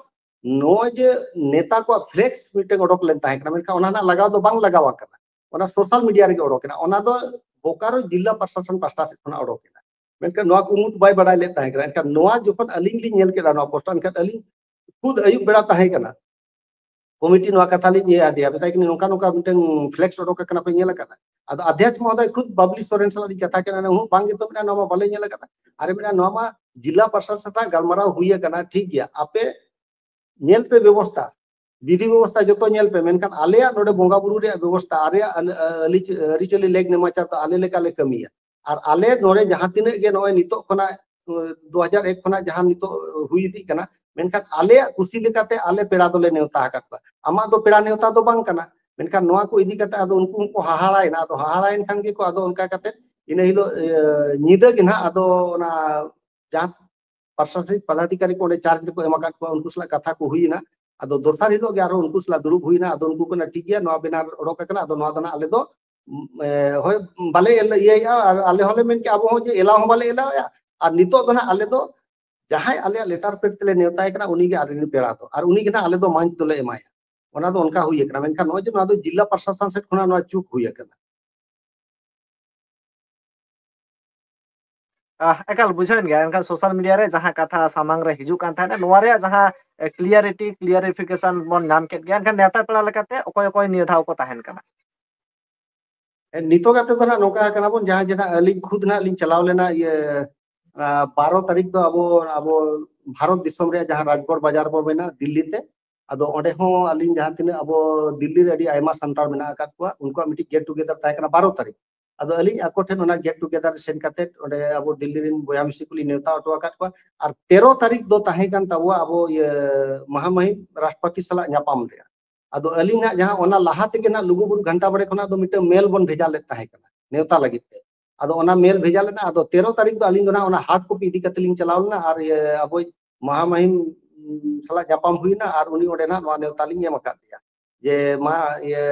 ᱱᱚᱜᱼᱚᱭ ᱡᱮ ᱱᱮᱛᱟ ᱠᱚᱣᱟᱜ ᱯᱷᱞᱮᱠᱥ ᱢᱤᱫᱴᱮᱱ ᱚᱰᱚᱠ ᱞᱮᱱ ᱛᱟᱦᱮᱸ ᱠᱟᱱᱟ, ᱢᱮᱱᱠᱷᱟᱱ ᱚᱱᱟ ᱨᱮᱱᱟᱜ ᱞᱟᱜᱟᱣ ᱫᱚ ᱵᱟᱝ ᱞᱟᱜᱟᱣ ᱟᱠᱟᱱᱟ, ᱚᱱᱟ ᱥᱳᱥᱟᱞ ᱢᱤᱰᱤᱭᱟ ᱨᱮᱜᱮ ᱚᱰᱚᱠ ᱮᱱᱟ, ᱚᱱᱟ ᱫᱚ ᱵᱳᱠᱟᱨᱳ ᱡᱤᱞᱟ ᱯᱨᱚᱥᱟᱥᱚᱱ ᱯᱟᱦᱴᱟ ᱥᱮᱫ ᱠᱷᱚᱱᱟᱜ ᱚᱰᱚᱠ ᱮᱱᱟ᱾ ᱢᱮᱱᱠᱷᱟᱱ ᱱᱚᱣᱟ ᱠᱩᱢᱩᱴ ᱵᱟᱭ ᱵᱟᱰᱟᱭ ᱞᱮᱫ ᱛᱟᱦᱮᱸ ᱠᱟᱱᱟ᱾ ᱮᱱᱠᱷᱟᱱ ᱱᱚᱣᱟ ᱡᱚᱠᱷᱚᱱ ᱟᱹᱞᱤᱧ ᱞᱤᱧ ᱧᱮᱞ ᱠᱮᱫᱟ ᱱᱚᱣᱟ ᱯᱳᱥᱴᱟᱨ, ᱮᱱᱠᱷᱟᱱ ᱟᱹᱞᱤᱧ ᱠᱷᱩᱫ ᱟᱹᱭᱩᱵ ᱵᱮᱲᱟ ᱛᱟᱦᱮᱸ ᱠᱟᱱᱟ, ᱠᱚᱢᱤᱴᱤ ᱱᱚᱣᱟ ᱠᱟᱛᱷᱟ ᱞᱤᱧ ᱤᱭᱟᱹ ᱟᱫᱮᱭᱟ, ᱢᱮᱛᱟᱭ ᱠᱟᱹᱱᱟᱹᱧ ᱱᱚᱝᱠᱟ ᱱᱚᱝᱠᱟ ᱢᱤᱫᱴᱟᱝ ᱯᱷᱞᱮᱠᱥ ᱚᱰᱚᱠ ᱟᱠᱟᱱᱟ, ᱯᱮ ᱧᱮᱞ ᱟᱠᱟᱫᱟ? ᱟᱫᱚ ᱚᱫᱷᱭᱚᱠᱥ ᱢᱚᱦᱳᱫᱚᱭ ᱠᱷᱩᱫ ᱵᱟᱵᱞᱤ ᱥᱚᱨᱮᱱ ᱥᱟᱞᱟᱜ ᱞᱤᱧ ᱠᱟᱛᱷᱟ ᱠᱮᱫᱟ, ᱦᱩᱸ, ᱵᱟᱝ ᱜᱮᱛᱚ ᱢᱮᱱᱟ, ᱱᱚᱣᱟ ᱢᱟ ᱵᱟᱞᱮ ᱧᱮᱞ ᱟᱠᱟᱫᱟ᱾ ᱟᱨᱮ ᱢᱮᱱᱟ, ᱱᱚᱣᱟ ᱢᱟ ᱡᱤᱞᱟ ᱯᱨᱚᱥᱟᱥᱚᱱ ᱥᱟᱞᱟᱜ ᱜᱟᱞᱢᱟᱨᱟᱣ ᱦᱩᱭ ᱟᱠᱟᱱᱟ, ᱴᱷᱤᱠ ᱜᱮᱭᱟ, ᱟᱯᱮ ᱧᱮᱞ ᱯᱮ ᱵᱮᱵᱚᱥᱛᱟ, ᱵᱤᱫᱷᱤ ᱵᱮᱵᱚᱥᱛᱟ ᱡᱚᱛᱚ ᱧᱮᱞ ᱯᱮ, ᱢᱮᱱᱠᱷᱟᱱ ᱟᱞᱮᱭᱟᱜ ᱱᱚᱰᱮ ᱵᱚᱸᱜᱟ ᱵᱩᱨᱩ ᱨᱮᱭᱟᱜ ᱵᱮᱵᱚᱥᱛᱟ, ᱟᱞᱮᱭᱟᱜ ᱟᱹᱞ-, ᱟᱹᱞᱤᱪ-, ᱟᱹᱨᱤᱪᱟᱹᱞᱤ ᱞᱮᱠ ᱱᱮᱢᱟᱪᱟᱨ ᱫᱚ ᱟᱞᱮ ᱞᱮᱠᱟ ᱞᱮ ᱠᱟᱹᱢᱤᱭᱟ᱾ ᱟᱨ ᱟᱞᱮ ᱱᱚᱰᱮ ᱡᱟᱦᱟᱸ ᱛᱤᱱᱟᱹᱜ ᱜᱮ ᱱᱚᱜᱼᱚᱭ ᱱᱤᱛᱚᱜ ᱠᱷᱚᱱᱟᱜ, ᱟᱸ, ᱫᱩ ᱦᱟᱡᱟᱨ ᱮᱠ ᱠᱷᱚᱱᱟᱜ ᱡᱟᱦᱟᱸ ᱱᱤᱛᱚᱜ ᱦᱩᱭ ᱤᱫᱤᱜ ᱠᱟᱱᱟ, ᱢᱮᱱᱠᱷᱟᱱ ᱟᱞᱮᱭᱟᱜ ᱠᱩᱥᱤ ᱞᱮᱠᱟᱛᱮ ᱟᱞᱮ ᱯᱮᱲᱟ ᱫᱚᱞᱮ ᱱᱮᱣᱛᱟ ᱟᱠᱟᱫ ᱠᱚᱣᱟ᱾ ᱟᱢᱟᱜ ᱫᱚ ᱯᱮᱲᱟ ᱱᱮᱣᱛᱟ ᱫᱚ ᱵᱟᱝ ᱠᱟᱱᱟ᱾ ᱢᱮᱱᱠᱷᱟᱱ ᱱᱚᱣᱟ ᱠᱚ ᱤᱫᱤ ᱠᱟᱛᱮ ᱟᱫᱚ ᱩᱱᱠᱩ ᱦᱚᱸᱠᱚ ᱦᱟᱦᱟᱲᱟᱭᱮᱱᱟ᱾ ᱟᱫᱚ ᱦᱟᱦᱟᱲᱟᱭᱮᱱ ᱠᱷᱟᱱ ᱜᱮᱠᱚ ᱟᱫᱚ ᱚᱱᱠᱟ ᱠᱟᱛᱮ ᱤᱱᱟᱹ ᱦᱤᱞᱳᱜ, ᱤᱭᱟᱹ, ᱧᱤᱫᱟᱹ ᱜᱮ ᱱᱟᱦᱟᱜ ᱟᱫᱚ ᱚᱱᱟ ᱡᱟᱦᱟᱸ ᱯᱨᱚᱥᱟᱥᱚᱱᱤᱠ ᱯᱚᱫᱟᱫᱷᱤᱠᱟᱨᱤ ᱠᱚ ᱚᱸᱰᱮ ᱪᱟᱨᱡᱽ ᱨᱮᱠᱚ ᱮᱢ ᱟᱠᱟᱫ ᱠᱚᱣᱟ, ᱩᱱᱠᱩ ᱥᱟᱞᱟᱜ ᱠᱟᱛᱷᱟ ᱠᱚ ᱦᱩᱭᱮᱱᱟ᱾ ᱟᱫᱚ ᱫᱚᱥᱟᱨ ᱦᱤᱞᱳᱜ ᱜᱮ ᱟᱨᱦᱚᱸ ᱩᱱᱠᱩ ᱥᱟᱞᱟᱜ ᱫᱩᱲᱩᱵ ᱦᱩᱭᱮᱱᱟ᱾ ᱟᱫᱚ ᱩᱱᱠᱩ ᱠᱚ ᱢᱮᱱᱟ, "ᱴᱷᱤᱠ ᱜᱮᱭᱟ, ᱱᱚᱣᱟ ᱵᱮᱱᱟᱨ ᱚᱰᱚᱠ ᱟᱠᱟᱱᱟ, ᱟᱫᱚ ᱱᱚᱣᱟ ᱫᱚ ᱱᱟᱜ ᱟᱞᱮ ᱫᱚ, ᱩᱢ, ᱮ, ᱦᱳᱭ, ᱵᱟᱞᱮ ᱮᱞ-, ᱤᱭᱟᱹᱭᱮᱫᱼᱟ", ᱟᱨ ᱟᱞᱮ ᱦᱚᱸᱞᱮ ᱢᱮᱱ ᱠᱮᱜᱼᱟ, "ᱟᱵᱚ ᱦᱚᱸ ᱡᱮ ᱮᱞᱟᱣ ᱦᱚᱸ ᱵᱟᱞᱮ ᱮᱞᱟᱣᱮᱫᱼᱟ, ᱟᱨ ᱱᱤᱛᱚᱜ ᱫᱚ ᱱᱟᱜ ᱟᱞᱮ ᱫᱚ ᱡᱟᱦᱟᱸᱭ ᱟᱞᱮᱭᱟᱜ ᱞᱮᱴᱟᱨ ᱯᱮᱰ ᱛᱮᱞᱮ ᱱᱮᱣᱛᱟᱭ ᱠᱟᱱᱟ, ᱩᱱᱤ ᱜᱮ ᱟᱞᱮ ᱨᱮᱱ ᱯᱮᱲᱟ ᱫᱚ, ᱟᱨ ᱩᱱᱤ ᱜᱮ ᱱᱟᱜ ᱟᱞᱮ ᱫᱚ ᱢᱟᱹᱧ ᱫᱚᱞᱮ ᱮᱢᱟᱭᱟ᱾" ᱚᱱᱟ ᱫᱚ ᱚᱱᱠᱟ ᱦᱩᱭ ᱟᱠᱟᱱᱟ᱾ ᱢᱮᱱᱠᱷᱟᱱ ᱱᱚᱜᱼᱚᱭ ᱡᱮ ᱱᱚᱣᱟ ᱫᱚ ᱡᱤᱞᱟ ᱯᱨᱚᱥᱟᱥᱚᱱ ᱥᱮᱫ ᱠᱷᱚᱱᱟᱜ ᱱᱚᱣᱟ ᱪᱩᱠ ᱦᱩᱭ ᱟᱠᱟᱱᱟ᱾ ᱟᱦ, ᱮᱠᱟᱞ ᱵᱩᱡᱷᱟᱹᱣᱮᱱ ᱜᱮᱭᱟ᱾ ᱮᱱᱠᱷᱟᱱ social media ᱨᱮ ᱡᱟᱦᱟᱸ ᱠᱟᱛᱷᱟ ᱥᱟᱢᱟᱝ ᱨᱮ ᱦᱤᱡᱩᱜ ᱠᱟᱱ ᱛᱟᱦᱮᱸᱫ, ᱱᱚᱣᱟ ᱨᱮᱭᱟᱜ ᱡᱟᱦᱟᱸ clarity, clarification ᱵᱚᱱ ᱧᱟᱢ ᱠᱮᱫ ᱜᱮᱭᱟ᱾ ᱮᱱᱠᱷᱟᱱ ᱱᱮᱣᱛᱟ ᱯᱮᱲᱟ ᱞᱮᱠᱟᱛᱮ ᱚᱠᱚᱭ ᱚᱠᱚᱭ ᱱᱤᱭᱟᱹ ᱫᱷᱟᱣ ᱠᱚ ᱛᱟᱦᱮᱱ ᱠᱟᱱᱟ? ᱱᱤᱛᱚᱜ ᱟᱜ ᱛᱮᱫᱚ ᱱᱟᱜ ᱱᱚᱝᱠᱟ ᱠᱟᱱᱟ ᱵᱚᱱ, ᱡᱟᱦᱟᱸ ᱡᱮ ᱱᱟᱜ ᱟᱹᱞᱤᱧ ᱠᱷᱩᱫ ᱱᱟᱜ ᱞᱤᱧ ᱪᱟᱞᱟᱣ ᱞᱮᱱᱟ ᱤᱭᱟᱹ, ᱟᱸ, ᱵᱟᱨᱚ ᱛᱟᱹᱨᱤᱠᱷ ᱫᱚ ᱟᱵᱚ, ᱟᱵᱚ ᱵᱷᱟᱨᱚᱛ ᱫᱤᱥᱚᱢ ᱨᱮᱭᱟᱜ ᱡᱟᱦᱟᱸ ᱨᱟᱡᱽᱜᱚᱲ ᱵᱟᱡᱟᱨ ᱵᱚ ᱢᱮᱱᱟ ᱫᱤᱞᱞᱤ ᱛᱮ, ᱟᱫᱚ ᱚᱸᱰᱮ ᱦᱚᱸ ᱟᱹᱞᱤᱧ ᱡᱟᱦᱟᱸ ᱛᱤᱱᱟᱹᱜ ᱟᱵᱚ ᱫᱤᱞᱞᱤ ᱨᱮ ᱟᱹᱰᱤ ᱟᱭᱢᱟ ᱥᱟᱱᱛᱟᱲ ᱢᱮᱱᱟᱜ ᱟᱠᱟᱫ ᱠᱚᱣᱟ, ᱩᱱᱠᱩᱣᱟᱜ ᱢᱤᱫᱴᱤᱡ get together ᱛᱟᱦᱮᱸ ᱠᱟᱱᱟ ᱵᱟᱨᱚ ᱛᱟᱹᱨᱤᱠᱷ᱾ ᱟᱫᱚ ᱟᱹᱞᱤᱧ ᱟᱠᱚ ᱴᱷᱮᱱ ᱚᱱᱟ get together ᱥᱮᱱ ᱠᱟᱛᱮ ᱚᱸᱰᱮ ᱟᱵᱚ ᱫᱤᱞᱞᱤ ᱨᱮᱱ ᱵᱚᱭᱦᱟ ᱢᱤᱥᱤ ᱠᱚᱞᱤᱧ ᱱᱮᱣᱛᱟ ᱦᱚᱴᱚ ᱟᱠᱟᱫ ᱠᱚᱣᱟ᱾ ᱟᱨ ᱛᱮᱨᱚ ᱛᱟᱹᱨᱤᱠᱷ ᱫᱚ ᱛᱟᱦᱮᱸ ᱠᱟᱱ ᱛᱟᱵᱚᱣᱟ ᱟᱵᱚ ᱤᱭᱟᱹ ᱢᱟᱦᱟᱢᱟᱦᱤᱢ ᱨᱟᱥᱴᱨᱚᱯᱚᱛᱤ ᱥᱟᱞᱟᱜ ᱧᱟᱯᱟᱢ ᱨᱮᱭᱟᱜ᱾ ᱟᱫᱚ ᱟᱹᱞᱤᱧ ᱱᱟᱜ ᱡᱟᱦᱟᱸ ᱚᱱᱟ ᱞᱟᱦᱟ ᱛᱮᱜᱮ ᱱᱟᱜ ᱞᱩᱜᱩᱵᱩᱨᱩ ᱜᱷᱟᱱᱴᱟ ᱵᱟᱲᱮ ᱠᱷᱚᱱᱟᱜ ᱫᱚ ᱢᱤᱫᱴᱟᱝ ᱢᱮᱞ ᱵᱚᱱ ᱵᱷᱮᱡᱟ ᱞᱮᱫ ᱛᱟᱦᱮᱸ ᱠᱟᱱᱟ ᱱᱮᱣᱛᱟ ᱞᱟᱹᱜᱤᱫ ᱛᱮ᱾ ᱟᱫᱚ ᱚᱱᱟ ᱢᱮᱞ ᱵᱷᱮᱡᱟ ᱞᱮᱱᱟ, ᱟᱫᱚ ᱛᱮᱨᱚ ᱛᱟᱹᱨᱤᱠᱷ ᱫᱚ ᱟᱹᱞᱤᱧ ᱫᱚ ᱱᱟᱜ ᱚᱱᱟ hard copy ᱤᱫᱤ ᱠᱟᱛᱮ ᱞᱤᱧ ᱪᱟᱞᱟᱣ ᱞᱮᱱᱟ ᱟᱨ ᱤᱭᱟᱹ ᱟᱵᱚᱭᱤᱡ ᱢᱟᱦᱟᱢᱟᱦᱤᱢ, ᱩᱢ, ᱥᱟᱞᱟᱜ ᱧᱟᱯᱟᱢ ᱦᱩᱭᱱᱟ ᱟᱨ ᱩᱱᱤ ᱚᱸᱰᱮ ᱱᱟᱜ ᱱᱚᱣᱟ ᱱᱮᱣᱛᱟ ᱞᱤᱧ ᱮᱢ ᱟᱠᱟᱫ ᱫᱮᱭᱟ᱾ ᱡᱮ ᱢᱟ, ᱤᱭᱟᱹ,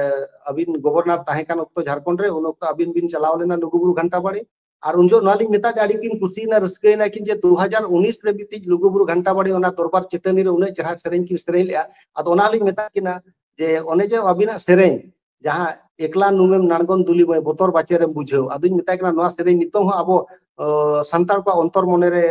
ᱟᱹᱵᱤᱱ ᱜᱚᱵᱷᱚᱨᱱᱚᱨ ᱛᱟᱦᱮᱸ ᱠᱟᱱ ᱚᱠᱛᱚ ᱡᱷᱟᱲᱠᱷᱚᱸᱰ ᱨᱮ, ᱩᱱ ᱚᱠᱛᱚ ᱟᱹᱵᱤᱱ ᱵᱤᱱ ᱪᱟᱞᱟᱣ ᱞᱮᱱᱟ ᱞᱩᱜᱩᱵᱩᱨᱩ ᱜᱷᱟᱱᱴᱟ ᱵᱟᱲᱮ, ᱟᱨ ᱩᱱ ᱡᱚᱦᱚᱜ ᱱᱚᱣᱟ ᱞᱤᱧ ᱢᱮᱛᱟᱜ ᱡᱮ ᱟᱹᱰᱤ ᱠᱤᱱ ᱠᱩᱥᱤᱭᱮᱱᱟ, ᱨᱟᱹᱥᱠᱟᱹᱭᱮᱱᱟ ᱠᱤᱱ ᱡᱮ ᱫᱩ ᱦᱟᱡᱟᱨ ᱩᱱᱤᱥ ᱨᱮ ᱢᱤᱫᱴᱤᱡ ᱞᱩᱜᱩᱵᱩᱨᱩ ᱜᱷᱟᱱᱴᱟ ᱵᱟᱲᱮ ᱚᱱᱟ ᱫᱚᱨᱵᱟᱨ ᱪᱟᱹᱴᱟᱹᱱᱤ ᱨᱮ ᱩᱱᱟᱹᱜ ᱪᱮᱦᱨᱟ ᱥᱮᱨᱮᱧ ᱠᱤᱱ ᱥᱮᱨᱮᱧ ᱞᱮᱜᱼᱟ᱾ ᱟᱫᱚ ᱚᱱᱟ ᱞᱤᱧ ᱢᱮᱛᱟᱜ ᱠᱤᱱᱟ ᱡᱮ ᱚᱱᱮ ᱡᱮ ᱟᱹᱵᱤᱱᱟᱜ ᱥᱮᱨᱮᱧ ᱡᱟᱦᱟᱸ ᱮᱠᱞᱟ ᱱᱩᱢᱮᱢ ᱱᱟᱲᱜᱚᱱ ᱫᱩᱞᱤ ᱢᱟᱹᱭ ᱵᱚᱛᱚᱨ ᱵᱟᱪᱮᱨᱮᱢ ᱵᱩᱡᱷᱟᱹᱣ, ᱟᱫᱚᱧ ᱢᱮᱛᱟᱭ ᱠᱟᱱᱟ ᱱᱚᱣᱟ ᱥᱮᱨᱮᱧ ᱱᱤᱛᱚᱝ ᱦᱚᱸ ᱟᱵᱚ, ᱚ, ᱥᱟᱱᱛᱟᱲ ᱠᱚᱣᱟᱜ ᱚᱱᱛᱚᱨ ᱢᱚᱱᱮ ᱨᱮ,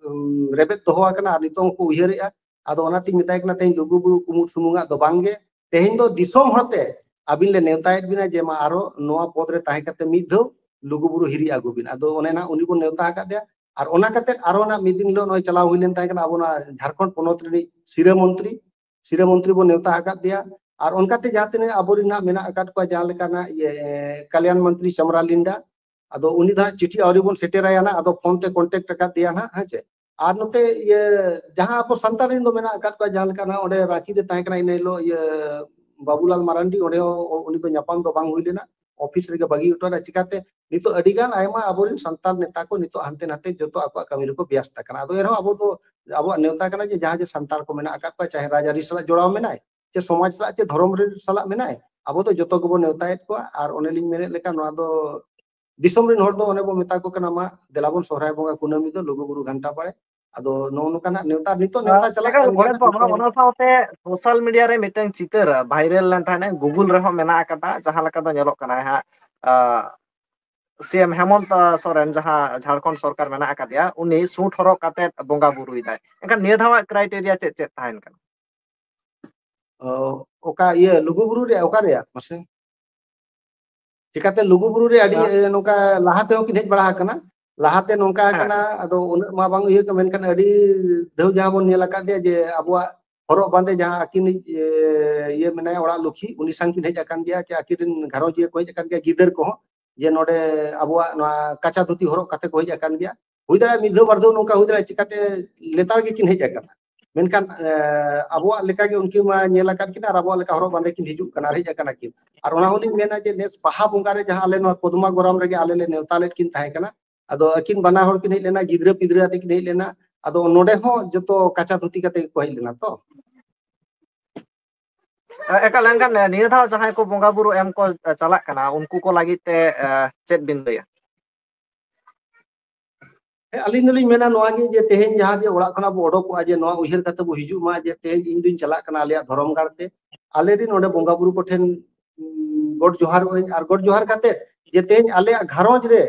ᱩᱢ, ᱨᱮᱵᱮᱫ ᱫᱚᱦᱚ ᱟᱠᱟᱱᱟ ᱟᱨ ᱱᱤᱛᱚᱝ ᱦᱚᱸᱠᱚ ᱩᱭᱦᱟᱹᱨᱮᱜᱼᱟ᱾ ᱟᱫᱚ ᱚᱱᱟᱛᱤᱧ ᱢᱮᱛᱟᱭ ᱠᱟᱱᱟ ᱛᱮᱦᱮᱧ ᱞᱩᱜᱩᱵᱩᱨᱩ ᱠᱩᱢᱩᱴ ᱥᱩᱢᱩᱝᱟᱜ ᱫᱚ ᱵᱟᱝᱜᱮ, ᱛᱮᱦᱮᱧ ᱫᱚ ᱫᱤᱥᱚᱢ ᱦᱚᱲᱛᱮ ᱟᱹᱵᱤᱱ ᱞᱮ ᱱᱮᱣᱛᱟᱭᱮᱫ ᱵᱤᱱᱟ ᱡᱮ ᱢᱟ ᱟᱨᱚ ᱱᱚᱣᱟ ᱯᱚᱫᱽ ᱨᱮ ᱛᱟᱦᱮᱸ ᱠᱟᱛᱮ ᱢᱤᱫ ᱫᱷᱟᱣ ᱞᱩᱜᱩᱵᱩᱨᱩ ᱦᱤᱨᱤ ᱟᱹᱜᱩ ᱵᱤᱱ᱾ ᱟᱫᱚ ᱚᱱᱮ ᱱᱟᱜ ᱩᱱᱤ ᱵᱚᱱ ᱱᱮᱣᱛᱟ ᱟᱠᱟᱫᱮᱭᱟ᱾ ᱟᱨ ᱚᱱᱟ ᱠᱟᱛᱮ ᱟᱨᱚ ᱱᱟᱜ ᱢᱤᱫ ᱫᱤᱱ ᱦᱤᱞᱳᱜ ᱱᱚᱜᱼᱚᱭ ᱪᱟᱞᱟᱣ ᱦᱩᱭ ᱞᱮᱱ ᱛᱟᱦᱮᱸ ᱠᱟᱱᱟ ᱟᱵᱚ ᱱᱚᱣᱟ ᱡᱷᱟᱲᱠᱷᱚᱸᱰ ᱯᱚᱱᱚᱛ ᱨᱤᱱᱤᱡ ᱥᱤᱨᱟᱹ ᱢᱚᱱᱛᱨᱤ, ᱥᱤᱨᱟᱹ ᱢᱚᱱᱛᱨᱤ ᱵᱚᱱ ᱱᱮᱣᱛᱟ ᱟᱠᱟᱫ ᱫᱮᱭᱟ᱾ ᱟᱨ ᱚᱱᱠᱟᱛᱮ ᱡᱟᱦᱟᱸ ᱛᱤᱱᱟᱹᱜ ᱟᱵᱚᱨᱮᱱ ᱱᱟᱜ ᱢᱮᱱᱟᱜ ᱟᱠᱟᱫ ᱠᱚᱣᱟ, ᱡᱟᱦᱟᱸ ᱞᱮᱠᱟ ᱱᱟᱜ ᱤᱭᱟᱹ, ᱠᱟᱞᱭᱟᱱ ᱢᱚᱱᱛᱨᱤ ᱪᱟᱢᱨᱟ ᱞᱤᱱᱰᱟ, ᱟᱫᱚ ᱩᱱᱤ ᱫᱚ ᱦᱟᱸᱜ ᱪᱤᱴᱷᱤ ᱟᱹᱣᱨᱤ ᱵᱚᱱ ᱥᱮᱴᱮᱨᱟᱭᱟ ᱱᱟᱜ, ᱟᱫᱚ ᱯᱷᱳᱱ ᱛᱮ contact ᱟᱠᱟᱫ ᱫᱮᱭᱟ ᱱᱟᱜ, ᱦᱮᱸ ᱪᱮ᱾ ᱟᱨ ᱱᱚᱛᱮ ᱤᱭᱟᱹ ᱡᱟᱦᱟᱸ ᱟᱵᱚ ᱥᱟᱱᱛᱟᱲ ᱨᱮᱱ ᱫᱚ ᱢᱮᱱᱟᱜ ᱟᱠᱟᱫ ᱠᱚᱣᱟ, ᱡᱟᱦᱟᱸ ᱞᱮᱠᱟ ᱱᱟᱜ ᱚᱸᱰᱮ ᱨᱟᱸᱪᱤ ᱨᱮ ᱛᱟᱦᱮᱸ ᱠᱟᱱᱟ ᱤᱱᱟᱹ ᱦᱤᱞᱳᱜ ᱤᱭᱟᱹ ᱵᱟᱵᱩᱞᱟᱞ ᱢᱟᱨᱟᱱᱰᱤ, ᱚᱸᱰᱮ ᱦᱚᱸ ᱩᱱᱤ ᱫᱚ ᱧᱟᱯᱟᱢ ᱫᱚ ᱵᱟᱝ ᱦᱩᱭ ᱞᱮᱱᱟ, ᱚᱯᱷᱤᱥ ᱨᱮᱜᱮ ᱵᱟᱹᱜᱤ ᱦᱚᱴᱚ ᱟᱫᱟ᱾ ᱪᱤᱠᱟᱛᱮ ᱱᱤᱛᱚᱜ ᱟᱹᱰᱤ ᱜᱟᱱ ᱟᱭᱢᱟ ᱟᱵᱚᱨᱮᱱ ᱥᱟᱱᱛᱟᱲ ᱱᱮᱛᱟ ᱠᱚ ᱱᱤᱛᱚᱜ ᱦᱟᱱᱛᱮ ᱱᱟᱛᱮ ᱡᱚᱛᱚ ᱟᱠᱚᱣᱟᱜ ᱠᱟᱹᱢᱤ ᱨᱮᱠᱚ ᱵᱮᱥᱛ ᱟᱠᱟᱱᱟ᱾ ᱟᱫᱚ ᱮᱱᱨᱮᱦᱚᱸ ᱟᱵᱚ ᱫᱚ ᱟᱵᱚᱣᱟᱜ ᱱᱮᱣᱛᱟ ᱠᱟᱱᱟ ᱡᱮ ᱡᱟᱦᱟᱸ ᱡᱮ ᱥᱟᱱᱛᱟᱲ ᱠᱚ ᱢᱮᱱᱟᱜ ᱟᱠᱟᱫ ᱠᱚᱣᱟ, ᱪᱟᱦᱮ ᱨᱟᱡᱽᱟᱹᱨᱤ ᱥᱟᱞᱟᱜ ᱡᱚᱲᱟᱣ ᱢᱮᱱᱟᱭ, ᱪᱮ ᱥᱚᱢᱟᱡᱽ ᱥᱟᱞᱟᱜ, ᱪᱮ ᱫᱷᱚᱨᱚᱢ ᱨᱮ ᱥᱟᱞᱟᱜ ᱢᱮᱱᱟᱭ, ᱟᱵᱚ ᱫᱚ ᱡᱚᱛᱚ ᱜᱮᱵᱚᱱ ᱱᱮᱣᱛᱟᱭᱮᱫ ᱠᱚᱣᱟ᱾ ᱟᱨ ᱚᱱᱮ ᱞᱤᱧ ᱢᱮᱱᱮᱫ ᱞᱮᱠᱟ, ᱱᱚᱣᱟ ᱫᱚ ᱫᱤᱥᱚᱢ ᱨᱮᱱ ᱦᱚᱲ ᱫᱚ ᱚᱱᱮ ᱵᱚᱱ ᱢᱮᱛᱟ ᱠᱚ ᱠᱟᱱᱟ, ᱢᱟ ᱫᱮᱞᱟ ᱵᱚᱱ ᱥᱚᱦᱨᱟᱭ ᱵᱚᱸᱜᱟ ᱠᱩᱱᱟᱹᱢᱤ ᱫᱚ ᱞᱩᱜᱩᱵᱩᱨᱩ ᱜᱷᱟᱱᱴᱟ ᱵᱟᱲᱮ, ᱟᱫᱚ ᱱᱚᱜᱼᱚ ᱱᱚᱝᱠᱟᱱᱟᱜ ᱱᱮᱣᱛᱟ, ᱱᱤᱛᱚᱜ ᱱᱮᱣᱛᱟ ᱪᱟᱞᱟᱜ ᱮᱠᱟᱞ ᱠᱟᱱ ᱜᱮᱭᱟ, ᱜᱚᱲᱚ ᱠᱚ ᱮᱢᱟ᱾ ᱱᱤᱛᱚᱜ ᱚᱱᱟ ᱥᱟᱶᱛᱮ ᱥᱳᱥᱟᱞ ᱢᱤᱰᱤᱭᱟ ᱨᱮ ᱢᱤᱫᱴᱟᱝ ᱪᱤᱛᱟᱹᱨ viral ᱞᱮᱱ ᱛᱟᱦᱮᱸᱱᱟ, Google ᱨᱮᱦᱚᱸ ᱢᱮᱱᱟᱜ ᱟᱠᱟᱫᱟ, ᱡᱟᱦᱟᱸ ᱞᱮᱠᱟ ᱫᱚ ᱧᱮᱞᱚᱜ ᱠᱟᱱᱟ ᱦᱟᱸᱜ, ᱟ, ᱥᱤ ᱮᱢ ᱦᱮᱢᱚᱱᱛ ᱥᱚᱨᱮᱱ, ᱡᱟᱦᱟᱸ ᱡᱷᱟᱲᱠᱷᱚᱸᱰ ᱥᱚᱨᱠᱟᱨ ᱢᱮᱱᱟᱜ ᱟᱠᱟᱫᱮᱭᱟ, ᱩᱱᱤ suit ᱦᱚᱨᱚᱜ ᱠᱟᱛᱮ ᱵᱚᱸᱜᱟ ᱵᱩᱨᱩᱭᱮᱫᱟᱭ᱾ ᱮᱱᱠᱷᱟᱱ ᱱᱤᱭᱟᱹ ᱫᱷᱟᱣᱟᱜ criteria ᱪᱮᱫ ᱪᱮᱫ ᱛᱟᱦᱮᱱ ᱠᱟᱱᱟ? ᱚ, ᱚᱠᱟ ᱤᱭᱟᱹ ᱞᱩᱜᱩ ᱵᱩᱨᱩ ᱨᱮᱭᱟᱜ, ᱚᱠᱟ ᱨᱮᱭᱟᱜ ᱢᱟᱥᱮ? ᱪᱤᱠᱟᱛᱮ ᱞᱩᱜᱩ ᱵᱩᱨᱩ ᱨᱮ ᱟᱹᱰᱤ, ᱦᱮᱸ᱾ ᱮ, ᱱᱚᱝᱠᱟ ᱞᱟᱦᱟ ᱛᱮᱦᱚᱸ ᱠᱤᱱ ᱦᱮᱡ ᱵᱟᱲᱟ ᱟᱠᱟᱱᱟ, ᱞᱟᱦᱟᱛᱮ ᱱᱚᱝᱠᱟ ᱦᱮᱸ, ᱟᱠᱟᱱᱟ, ᱦᱮᱸ᱾ ᱟᱫᱚ ᱩᱱᱟᱹᱜ ᱢᱟ ᱵᱟᱝ ᱩᱭᱦᱟᱹᱨ ᱠᱟᱱᱟ, ᱢᱮᱱᱠᱷᱟᱱ ᱟᱹᱰᱤ ᱫᱷᱟᱣ ᱡᱟᱦᱟᱸ ᱵᱚᱱ ᱧᱮᱞ ᱟᱠᱟᱫ ᱜᱮᱭᱟ ᱡᱮ ᱟᱵᱚᱣᱟᱜ ᱦᱚᱨᱚᱜ ᱵᱟᱸᱫᱮ ᱡᱟᱦᱟᱸ ᱟᱹᱠᱤᱱᱤᱡ, ᱮ, ᱤᱭᱟᱹ ᱢᱮᱱᱟᱭᱟ, ᱚᱲᱟᱜ ᱞᱩᱠᱷᱤ, ᱩᱱᱤ ᱥᱟᱝ ᱠᱤᱱ ᱦᱮᱡ ᱟᱠᱟᱱ ᱜᱮᱭᱟ, ᱪᱮ ᱟᱹᱠᱤᱱ ᱨᱮᱱ ᱜᱷᱟᱨᱚᱸᱡᱽᱤᱭᱟᱹ ᱠᱚ ᱦᱮᱡ ᱟᱠᱟᱱ ᱜᱮᱭᱟ, ᱜᱤᱫᱟᱹᱨ ᱠᱚᱦᱚᱸ, ᱡᱮ ᱱᱚᱰᱮ ᱟᱵᱚᱣᱟᱜ ᱱᱚᱣᱟ ᱠᱟᱪᱟ ᱫᱷᱩᱛᱤ ᱦᱚᱨᱚᱜ ᱠᱟᱛᱮ ᱠᱚ ᱦᱮᱡ ᱟᱠᱟᱱ ᱜᱮᱭᱟ᱾ ᱦᱩᱭ ᱫᱟᱲᱮᱭᱟᱜᱼᱟ ᱢᱤᱫ ᱫᱷᱟᱣ ᱵᱟᱨ ᱫᱷᱟᱣ ᱱᱚᱝᱠᱟ ᱦᱩᱭ ᱫᱟᱲᱮᱭᱟᱜᱼᱟ, ᱪᱤᱠᱟᱛᱮ ᱞᱮᱛᱟᱲ ᱜᱮᱠᱤᱱ ᱦᱮᱡ ᱟᱠᱟᱱᱟ᱾ ᱢᱮᱱᱠᱷᱟᱱ, ᱮ, ᱟᱵᱚᱣᱟᱜ ᱞᱮᱠᱟᱜᱮ ᱩᱱᱠᱤᱱ ᱢᱟ ᱧᱮᱞ ᱟᱠᱟᱫ ᱠᱤᱱ ᱟᱨ ᱟᱵᱚᱣᱟᱜ ᱞᱮᱠᱟ ᱦᱚᱨᱚᱜ ᱵᱟᱸᱫᱮ ᱠᱤᱱ ᱦᱤᱡᱩᱜ ᱠᱟᱱᱟ ᱟᱨ ᱦᱮᱡ ᱟᱠᱟᱱᱟ ᱠᱤᱱ᱾ ᱟᱨ ᱚᱱᱟ ᱦᱚᱸᱞᱤᱧ ᱢᱮᱱᱟ ᱡᱮ ᱱᱮᱥ ᱵᱟᱦᱟ ᱵᱚᱸᱜᱟ ᱨᱮ ᱡᱟᱦᱟᱸ ᱟᱞᱮ ᱱᱚᱣᱟ ᱠᱚᱫᱢᱟ ᱜᱚᱨᱟᱢ ᱨᱮᱜᱮ ᱟᱞᱮ ᱞᱮ ᱱᱮᱣᱛᱟ ᱞᱮᱫ ᱠᱤᱱ ᱛᱟᱦᱮᱸ ᱠᱟᱱᱟ, ᱟᱫᱚ ᱟᱹᱠᱤᱱ ᱵᱟᱱᱟ ᱦᱚᱲ ᱠᱤᱱ ᱦᱮᱡ ᱞᱮᱱᱟ, ᱜᱤᱫᱽᱨᱟᱹ ᱯᱤᱫᱽᱨᱟᱹ ᱟᱛᱮ ᱠᱤᱱ ᱦᱮᱡ ᱞᱮᱱᱟ᱾ ᱟᱫᱚ ᱱᱚᱰᱮ ᱦᱚᱸ ᱡᱚᱛᱚ ᱠᱟᱪᱟ ᱫᱷᱩᱛᱤ ᱠᱟᱛᱮ ᱜᱮᱠᱚ ᱦᱮᱡ ᱞᱮᱱᱟ ᱛᱚ᱾ ᱮ-, ᱮᱠᱟᱞ, ᱮᱱᱠᱷᱟᱱ, ᱮ, ᱱᱤᱭᱟᱹ ᱫᱷᱟᱣ ᱡᱟᱦᱟᱸᱭ ᱠᱚ ᱵᱚᱸᱜᱟ ᱵᱩᱨᱩ ᱮᱢ ᱠᱚ, ᱮ, ᱪᱟᱞᱟᱜ ᱠᱟᱱᱟ, ᱩᱱᱠᱩ ᱠᱚ ᱞᱟᱹᱜᱤᱫ ᱛᱮ, ᱮ, ᱪᱮᱫ ᱵᱤᱱ ᱞᱟᱹᱭᱟ? ᱦᱮᱸ, ᱟᱹᱞᱤᱧ ᱫᱚᱞᱤᱧ ᱢᱮᱱᱟ ᱱᱚᱣᱟ ᱜᱮ, ᱡᱮ ᱛᱮᱦᱮᱧ ᱡᱟᱦᱟᱸ ᱡᱮ ᱚᱲᱟᱜ ᱠᱷᱚᱱᱟᱜ ᱵᱚ ᱚᱰᱚᱠᱚᱜᱼᱟ, ᱡᱮ ᱱᱚᱣᱟ ᱩᱭᱦᱟᱹᱨ ᱠᱟᱛᱮ ᱵᱚ ᱦᱤᱡᱩᱜ ᱢᱟ, ᱡᱮ ᱛᱮᱦᱮᱧ ᱤᱧ ᱫᱩᱧ ᱪᱟᱞᱟᱜ ᱠᱟᱱᱟ ᱟᱞᱮᱭᱟᱜ ᱫᱷᱚᱨᱚᱢ ᱜᱟᱲ ᱛᱮ, ᱟᱞᱮ ᱨᱮᱱ ᱚᱸᱰᱮ ᱵᱚᱸᱜᱟ ᱵᱩᱨᱩ ᱠᱚᱴᱷᱮᱱ, ᱩᱸ, ᱜᱚᱰ ᱡᱚᱦᱟᱨᱚᱜ ᱟᱹᱧ, ᱟᱨ ᱜᱚᱰ ᱡᱚᱦᱟᱨ ᱠᱟᱛᱮ ᱡᱮ ᱛᱮᱦᱮᱧ ᱟᱞᱮᱭᱟᱜ ᱜᱷᱟᱨᱚᱸᱡᱽ ᱨᱮ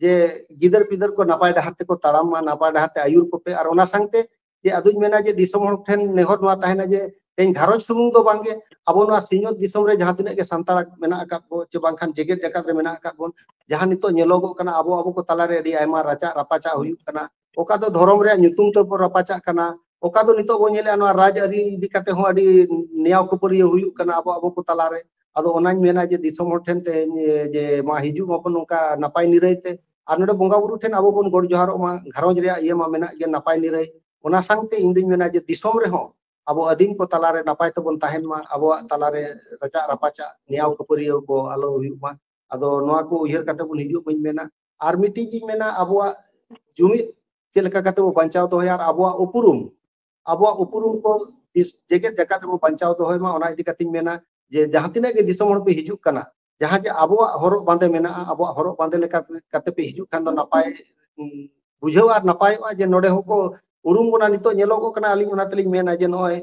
ᱡᱮ ᱜᱤᱫᱟᱹᱨ ᱯᱤᱫᱟᱹᱨ ᱠᱚ ᱱᱟᱯᱟᱭ ᱰᱟᱦᱟᱨ ᱛᱮᱠᱚ ᱛᱟᱲᱟᱢ ᱢᱟ, ᱱᱟᱯᱟᱭ ᱰᱟᱦᱟᱨ ᱛᱮ ᱟᱹᱭᱩᱨ ᱠᱚᱯᱮ᱾ ᱟᱨ ᱚᱱᱟ ᱥᱟᱶᱛᱮ ᱡᱮ ᱟᱫᱚᱧ ᱢᱮᱱᱟ ᱡᱮ ᱫᱤᱥᱚᱢ ᱦᱚᱲ ᱴᱷᱮᱱ ᱱᱮᱦᱚᱨ ᱱᱚᱣᱟ ᱛᱟᱦᱮᱱᱟ ᱡᱮ ᱛᱮᱦᱮᱧ ᱜᱷᱟᱨᱚᱸᱡᱽ ᱥᱩᱢᱩᱝ ᱫᱚ ᱵᱟᱝᱜᱮ, ᱟᱵᱚ ᱱᱚᱣᱟ ᱥᱤᱧᱚᱛ ᱫᱤᱥᱚᱢ ᱨᱮ ᱡᱟᱦᱟᱸ ᱛᱤᱱᱟᱹᱜ ᱜᱮ ᱥᱟᱱᱛᱟᱲ ᱢᱮᱱᱟᱜ ᱟᱠᱟᱫ ᱵᱚ, ᱪᱮ ᱵᱟᱝᱠᱷᱟᱱ ᱡᱮᱜᱮᱛ ᱡᱟᱠᱟᱛ ᱨᱮ ᱢᱮᱱᱟᱜ ᱟᱠᱟᱫ ᱵᱚᱱ, ᱡᱟᱦᱟᱸ ᱱᱤᱛᱚᱜ ᱧᱮᱞᱚᱜᱚᱜ ᱠᱟᱱᱟ, ᱟᱵᱚ, ᱟᱵᱚ ᱠᱚ ᱛᱟᱞᱟᱨᱮ ᱟᱹᱰᱤ ᱟᱭᱢᱟ ᱨᱟᱪᱟᱜ ᱨᱟᱯᱟᱪᱟᱜ ᱦᱩᱭᱩᱜ ᱠᱟᱱᱟ, ᱚᱠᱟ ᱫᱚ ᱫᱷᱚᱨᱚᱢ ᱨᱮᱭᱟᱜ ᱧᱩᱛᱩᱢ ᱛᱮᱵᱚ ᱨᱟᱯᱟᱪᱟᱜ ᱠᱟᱱᱟ, ᱚᱠᱟ ᱫᱚ ᱱᱤᱛᱚᱜ ᱵᱚᱱ ᱧᱮᱞᱮᱫᱼᱟ ᱱᱚᱣᱟ ᱨᱟᱡᱽ ᱟᱹᱨᱤ ᱤᱫᱤ ᱠᱟᱛᱮ ᱦᱚᱸ ᱟᱹᱰᱤ ᱱᱮᱭᱟᱣ ᱠᱷᱟᱹᱯᱟᱹᱨᱤᱭᱟᱹ ᱦᱩᱭᱩᱜ ᱠᱟᱱᱟ ᱟᱵᱚ, ᱟᱵᱚ ᱠᱚ ᱛᱟᱞᱟᱨᱮ᱾ ᱟᱫᱚ ᱚᱱᱟᱧ ᱢᱮᱱᱟ ᱡᱮ ᱫᱤᱥᱚᱢ ᱦᱚᱲ ᱴᱷᱮᱱ ᱛᱮᱦᱮᱧ, ᱡᱮ ᱢᱟ ᱦᱤᱡᱩᱜ ᱢᱟᱵᱚᱱ ᱱᱚᱝᱠᱟ ᱱᱟᱯᱟᱭ ᱱᱤᱨᱟᱹᱭ ᱛᱮ, ᱟᱨ ᱱᱚᱰᱮ ᱵᱚᱸᱜᱟ ᱵᱩᱨᱩ ᱴᱷᱮᱱ ᱟᱵᱚ ᱵᱚᱱ ᱜᱚᱰ ᱡᱚᱦᱟᱨᱚᱜ ᱢᱟ, ᱜᱷᱟᱨᱚᱸᱡᱽ ᱨᱮᱭᱟᱜ ᱤᱭᱟᱹ ᱢᱟ ᱢᱮᱱᱟᱜ ᱜᱮ ᱱᱟᱯᱟᱭ ᱱᱤᱨᱟᱹᱭ᱾ ᱚᱱᱟ ᱥᱟᱶᱛᱮ ᱤᱧ ᱫᱩᱧ ᱢᱮᱱᱟ ᱡᱮ ᱫᱤᱥᱚᱢ ᱨᱮᱦᱚᱸ ᱟᱵᱚ ᱟᱹᱫᱤᱢ ᱠᱚ ᱛᱟᱞᱟᱨᱮ ᱱᱟᱯᱟᱭ ᱛᱮᱵᱚᱱ ᱛᱟᱦᱮᱱ ᱢᱟ, ᱟᱵᱚᱣᱟᱜ ᱛᱟᱞᱟᱨᱮ ᱨᱟᱪᱟᱜ ᱨᱟᱯᱟᱪᱟᱜ ᱱᱮᱭᱟᱣ ᱠᱷᱟᱹᱯᱟᱹᱨᱤᱭᱟᱹ ᱠᱚ ᱟᱞᱚ ᱦᱩᱭᱩᱜ ᱢᱟ᱾ ᱟᱫᱚ ᱱᱚᱣᱟ ᱠᱚ ᱩᱭᱦᱟᱹᱨ ᱠᱟᱛᱮ ᱵᱚᱱ ᱦᱤᱡᱩᱜ ᱢᱟᱧ ᱢᱮᱱᱟ᱾ ᱟᱨ ᱢᱤᱫᱴᱤᱡ ᱤᱧ ᱢᱮᱱᱟ, ᱟᱵᱚᱣᱟᱜ ᱡᱩᱢᱤᱫ ᱪᱮᱫ ᱞᱮᱠᱟ ᱠᱟᱛᱮ ᱵᱚ ᱵᱟᱧᱪᱟᱣ ᱫᱚᱦᱚᱭᱟ ᱟᱨ ᱟᱵᱚᱣᱟᱜ ᱩᱯᱨᱩᱢ, ᱟᱵᱚᱣᱟᱜ ᱩᱯᱨᱩᱢ ᱠᱚ ᱫᱤᱥ-, ᱡᱮᱜᱮᱛ ᱡᱟᱠᱟᱛ ᱨᱮᱵᱚ ᱵᱟᱧᱪᱟᱣ ᱫᱚᱦᱚᱭ ᱢᱟ, ᱚᱱᱟ ᱤᱫᱤ ᱠᱟᱛᱮᱧ ᱢᱮᱱᱟ ᱡᱮ ᱡᱟᱦᱟᱸ ᱛᱤᱱᱟᱹᱜ ᱜᱮ ᱫᱤᱥᱚᱢ ᱦᱚᱲ ᱯᱮ ᱦᱤᱡᱩᱜ ᱠᱟᱱᱟ, ᱡᱟᱦᱟᱸ ᱡᱮ ᱟᱵᱚᱣᱟᱜ ᱦᱚᱨᱚᱜ ᱵᱟᱸᱫᱮ ᱢᱮᱱᱟᱜᱼᱟ, ᱟᱵᱚᱣᱟᱜ ᱦᱚᱨᱚᱜ ᱵᱟᱸᱫᱮ ᱞᱮᱠᱟ ᱠᱟᱛᱮ ᱯᱮ ᱦᱤᱡᱩᱜ ᱠᱷᱟᱱ ᱫᱚ ᱱᱟᱯᱟᱭ, ᱩᱸ, ᱵᱩᱡᱷᱟᱹᱣ ᱟᱨ ᱱᱟᱯᱟᱭᱚᱜᱼᱟ ᱡᱮ ᱱᱚᱰᱮ ᱦᱚᱸᱠᱚ ᱩᱨᱩᱢ ᱵᱚᱱᱟ᱾ ᱱᱤᱛᱚᱜ ᱧᱮᱞᱚᱜᱚᱜ ᱠᱟᱱᱟ, ᱟᱹᱞᱤᱧ ᱚᱱᱟ ᱛᱮᱞᱤᱧ ᱢᱮᱱᱟ ᱡᱮ ᱱᱚᱜᱼᱚᱭ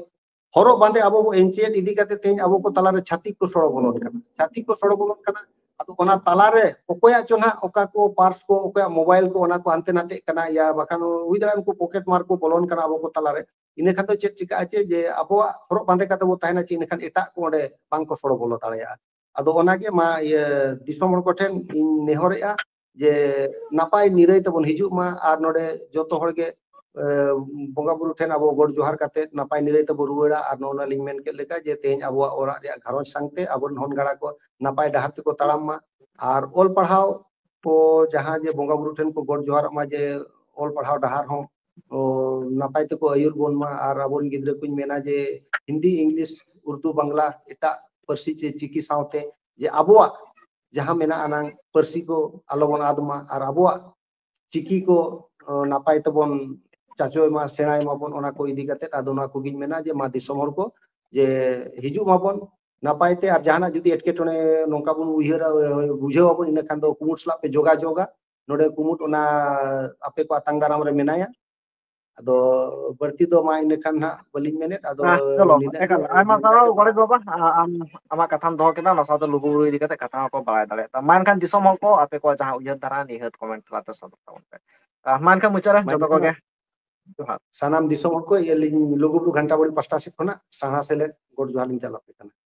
ᱦᱚᱨᱚᱜ ᱵᱟᱸᱫᱮ ᱟᱵᱚ ᱵᱚ ᱮᱱᱪᱮᱫ ᱤᱫᱤ ᱠᱟᱛᱮ ᱛᱮᱦᱮᱧ ᱟᱵᱚ ᱠᱚ ᱛᱟᱞᱟᱨᱮ ᱪᱷᱟᱹᱛᱤᱠ ᱠᱚ ᱥᱚᱲᱚ ᱵᱚᱞᱚᱱ ᱠᱟᱱᱟ, ᱪᱷᱟᱹᱛᱤᱠ ᱠᱚ ᱥᱚᱲᱚ ᱵᱚᱞᱚᱱ ᱠᱟᱱᱟ᱾ ᱟᱫᱚ ᱚᱱᱟ ᱛᱟᱞᱟᱨᱮ ᱚᱠᱚᱭᱟᱜ ᱪᱚ ᱱᱟᱦᱟᱜ ᱚᱠᱟ ᱠᱚ ᱯᱟᱨᱥ ᱠᱚ, ᱚᱠᱚᱭᱟᱜ ᱢᱳᱵᱟᱭᱤᱞ ᱠᱚ, ᱚᱱᱟ ᱠᱚ ᱦᱟᱱᱛᱮ ᱱᱟᱛᱮᱜ ᱠᱟᱱᱟ, ᱭᱟ ᱵᱟᱠᱷᱟᱱ ᱦᱩᱭ ᱫᱟᱲᱮᱭᱟᱜᱼᱟ ᱩᱱᱠᱩ ᱯᱚᱠᱮᱴ ᱢᱟᱨ ᱠᱚ ᱵᱚᱞᱚᱱ ᱠᱟᱱᱟ ᱟᱵᱚ ᱠᱚ ᱛᱟᱞᱟᱨᱮ᱾ ᱤᱱᱟᱹ ᱠᱷᱟᱱ ᱫᱚ ᱪᱮᱫ ᱪᱤᱠᱟᱹᱜᱼᱟ ᱪᱮ, ᱡᱮ ᱟᱵᱚᱣᱟᱜ ᱦᱚᱨᱚᱜ ᱵᱟᱸᱫᱮ ᱠᱟᱛᱮ ᱵᱚ ᱛᱟᱦᱮᱱᱟ ᱪᱮ, ᱤᱱᱟᱹ ᱠᱷᱟᱱ ᱮᱴᱟᱜ ᱠᱚ ᱚᱸᱰᱮ ᱵᱟᱝ ᱠᱚ ᱥᱚᱲᱚ ᱵᱚᱞᱚ ᱫᱟᱲᱮᱭᱟᱜᱼᱟ᱾ ᱟᱫᱚ ᱚᱱᱟᱜᱮ ᱢᱟ ᱤᱭᱟᱹ ᱫᱤᱥᱚᱢ ᱦᱚᱲ ᱠᱚᱴᱷᱮᱱ ᱤᱧ ᱱᱮᱦᱚᱨᱮᱜᱼᱟ ᱡᱮ ᱱᱟᱯᱟᱭ ᱱᱤᱨᱟᱹᱭ ᱛᱮᱵᱚᱱ ᱦᱤᱡᱩᱜ ᱢᱟ ᱟᱨ ᱱᱚᱰᱮ ᱡᱚᱛᱚ ᱦᱚᱲ ᱜᱮ, ᱮ, ᱵᱚᱸᱜᱟ ᱵᱩᱨᱩ ᱴᱷᱮᱱ ᱟᱵᱚ ᱜᱚᱰ ᱡᱚᱦᱟᱨ ᱠᱟᱛᱮ ᱱᱟᱯᱟᱭ ᱱᱤᱨᱟᱹᱭ ᱛᱮᱵᱚ ᱨᱩᱣᱟᱹᱲᱟ᱾ ᱟᱨ ᱱᱚᱜᱼᱚ ᱱᱟ ᱞᱤᱧ ᱢᱮᱱ ᱠᱮᱫ ᱞᱮᱠᱟ ᱡᱮ ᱛᱮᱦᱮᱧ ᱟᱵᱚᱣᱟᱜ ᱚᱲᱟᱜ ᱨᱮᱭᱟᱜ ᱜᱷᱟᱨᱚᱸᱡᱽ ᱥᱟᱶᱛᱮ ᱟᱵᱚᱨᱮᱱ ᱦᱚᱱ ᱜᱟᱲᱟ ᱠᱚ ᱱᱟᱯᱟᱭ ᱰᱟᱦᱟᱨ ᱛᱮᱠᱚ ᱛᱟᱲᱟᱢ ᱢᱟ᱾ ᱟᱨ ᱚᱞ ᱯᱟᱲᱦᱟᱣ ᱠᱚ ᱡᱟᱦᱟᱸ ᱡᱮ ᱵᱚᱸᱜᱟ ᱵᱩᱨᱩ ᱴᱷᱮᱱ ᱠᱚ ᱜᱚᱰ ᱡᱚᱦᱟᱨᱚᱜ ᱢᱟ ᱡᱮ ᱚᱞ ᱯᱟᱲᱦᱟᱣ ᱰᱟᱦᱟᱨ ᱦᱚᱸ, ᱚ, ᱱᱟᱯᱟᱭ ᱛᱮᱠᱚ ᱟᱹᱭᱩᱨ ᱵᱚᱱ ᱢᱟ᱾ ᱟᱨ ᱟᱵᱚᱨᱮᱱ ᱜᱤᱫᱽᱨᱟᱹ ᱠᱚᱧ ᱢᱮᱱᱟ ᱡᱮ ᱦᱤᱱᱫᱤ, ᱤᱝᱞᱤᱥ, ᱩᱨᱫᱩ, ᱵᱟᱝᱞᱟ, ᱮᱴᱟᱜ ᱯᱟᱹᱨᱥᱤ ᱪᱮ ᱪᱤᱠᱤ ᱥᱟᱶᱛᱮ ᱡᱮ ᱟᱵᱚᱣᱟᱜ ᱡᱟᱦᱟᱸ ᱢᱮᱱᱟᱜ ᱟᱱᱟᱝ ᱯᱟᱹᱨᱥᱤ ᱠᱚ ᱟᱞᱚᱵᱚᱱ ᱟᱫ ᱢᱟ ᱟᱨ ᱟᱵᱚᱣᱟᱜ ᱪᱤᱠᱤ ᱠᱚ, ᱚ, ᱱᱟᱯᱟᱭ ᱛᱮᱵᱚᱱ ᱪᱟᱪᱚᱭ ᱢᱟ, ᱥᱮᱬᱟᱭ ᱢᱟᱵᱚᱱ᱾ ᱚᱱᱟ ᱠᱚ ᱤᱫᱤ ᱠᱟᱛᱮ ᱟᱫᱚ ᱱᱚᱣᱟ ᱠᱚᱜᱮᱧ ᱢᱮᱱᱟ ᱡᱮ ᱢᱟ ᱫᱤᱥᱚᱢ ᱦᱚᱲ ᱠᱚ ᱡᱮ ᱦᱤᱡᱩᱜ ᱢᱟᱵᱚᱱ ᱱᱟᱯᱟᱭ ᱛᱮ᱾ ᱟᱨ ᱡᱟᱦᱟᱱᱟᱜ ᱡᱩᱫᱤ ᱮᱴᱠᱮᱴᱚᱬᱮ ᱱᱚᱝᱠᱟ ᱵᱚᱱ ᱩᱭᱦᱟᱹᱨᱟ, ᱵᱩᱡᱷᱟᱹᱣ ᱟᱵᱚᱱ, ᱤᱱᱟᱹ ᱠᱷᱟᱱ ᱫᱚ ᱠᱩᱢᱩᱴ ᱥᱟᱞᱟᱜ ᱯᱮ ᱡᱳᱜᱟᱡᱳᱜᱟ᱾ ᱱᱚᱰᱮ ᱠᱩᱢᱩᱴ ᱚᱱᱟ ᱟᱯᱮ ᱠᱚ ᱟᱛᱟᱝ ᱫᱟᱨᱟᱢ ᱨᱮ ᱢᱮᱱᱟᱭᱟ᱾ ᱟᱫᱚ ᱵᱟᱹᱲᱛᱤ ᱫᱚ ᱢᱟ ᱤᱱᱟᱹ ᱠᱷᱟᱱ ᱦᱟᱸᱜ ᱵᱟᱹᱞᱤᱧ ᱢᱮᱱᱮᱫ, ᱟᱫᱚ ᱦᱮᱸ, ᱪᱚᱞᱚ, ᱱᱤᱱᱟᱹᱜ ᱮᱠᱟᱞ, ᱜᱮ ᱟᱭᱢᱟ ᱢᱮᱱ ᱥᱟᱨᱦᱟᱣ ᱠᱟᱛᱮ ᱜᱚᱰᱮᱛ ᱵᱟᱵᱟ, ᱟ-, ᱟᱢ ᱟᱢᱟᱜ ᱠᱟᱛᱷᱟᱢ ᱫᱚᱦᱚ ᱠᱮᱫᱟ, ᱚᱱᱟ ᱥᱟᱶᱛᱮ ᱞᱩᱜᱩ ᱵᱩᱨᱩ ᱤᱫᱤ ᱠᱟᱛᱮ ᱠᱟᱛᱷᱟ ᱦᱚᱸᱠᱚ ᱵᱟᱲᱟᱭ ᱫᱟᱲᱮᱭᱟᱜ ᱛᱟᱢᱟ᱾ ᱢᱟ ᱮᱱᱠᱷᱟᱱ ᱫᱤᱥᱚᱢ ᱦᱚᱲ ᱠᱚ ᱟᱯᱮ ᱠᱚᱣᱟᱜ ᱡᱟᱦᱟᱸ ᱩᱭᱦᱟᱹᱨ ᱫᱷᱟᱨᱟ ᱱᱤᱦᱟᱹᱛ ᱠᱚᱢᱮᱱᱴ ᱛᱟᱞᱟᱛᱮ ᱥᱚᱫᱚᱨ ᱛᱟᱵᱚᱱ ᱯᱮ᱾ ᱟ, ᱢᱟ ᱮᱱᱠᱷᱟᱱ ᱢᱩᱪᱟᱹᱫ ᱨᱮ ᱢᱟ ᱡᱚᱛᱚ ᱮᱱᱠᱷᱟᱱ ᱠᱚᱜᱮ ᱡᱚᱦᱟᱨ᱾ ᱥᱟᱱᱟᱢ ᱫᱤᱥᱚᱢ ᱦᱚᱲ ᱠᱚ ᱟᱹᱞᱤᱧ ᱞᱩᱜᱩᱵᱩᱨᱩ ᱜᱷᱟᱱᱴᱟᱵᱟᱲᱤ ᱯᱟᱥᱴᱟ ᱥᱮᱫ ᱠᱷᱚᱱᱟᱜ ᱥᱟᱨᱦᱟᱣ ᱥᱮᱞᱮᱫ ᱜᱚᱰ ᱡᱚᱦᱟᱨ ᱞᱤᱧ ᱪᱟᱞᱟᱯᱮ ᱠᱟᱱᱟ᱾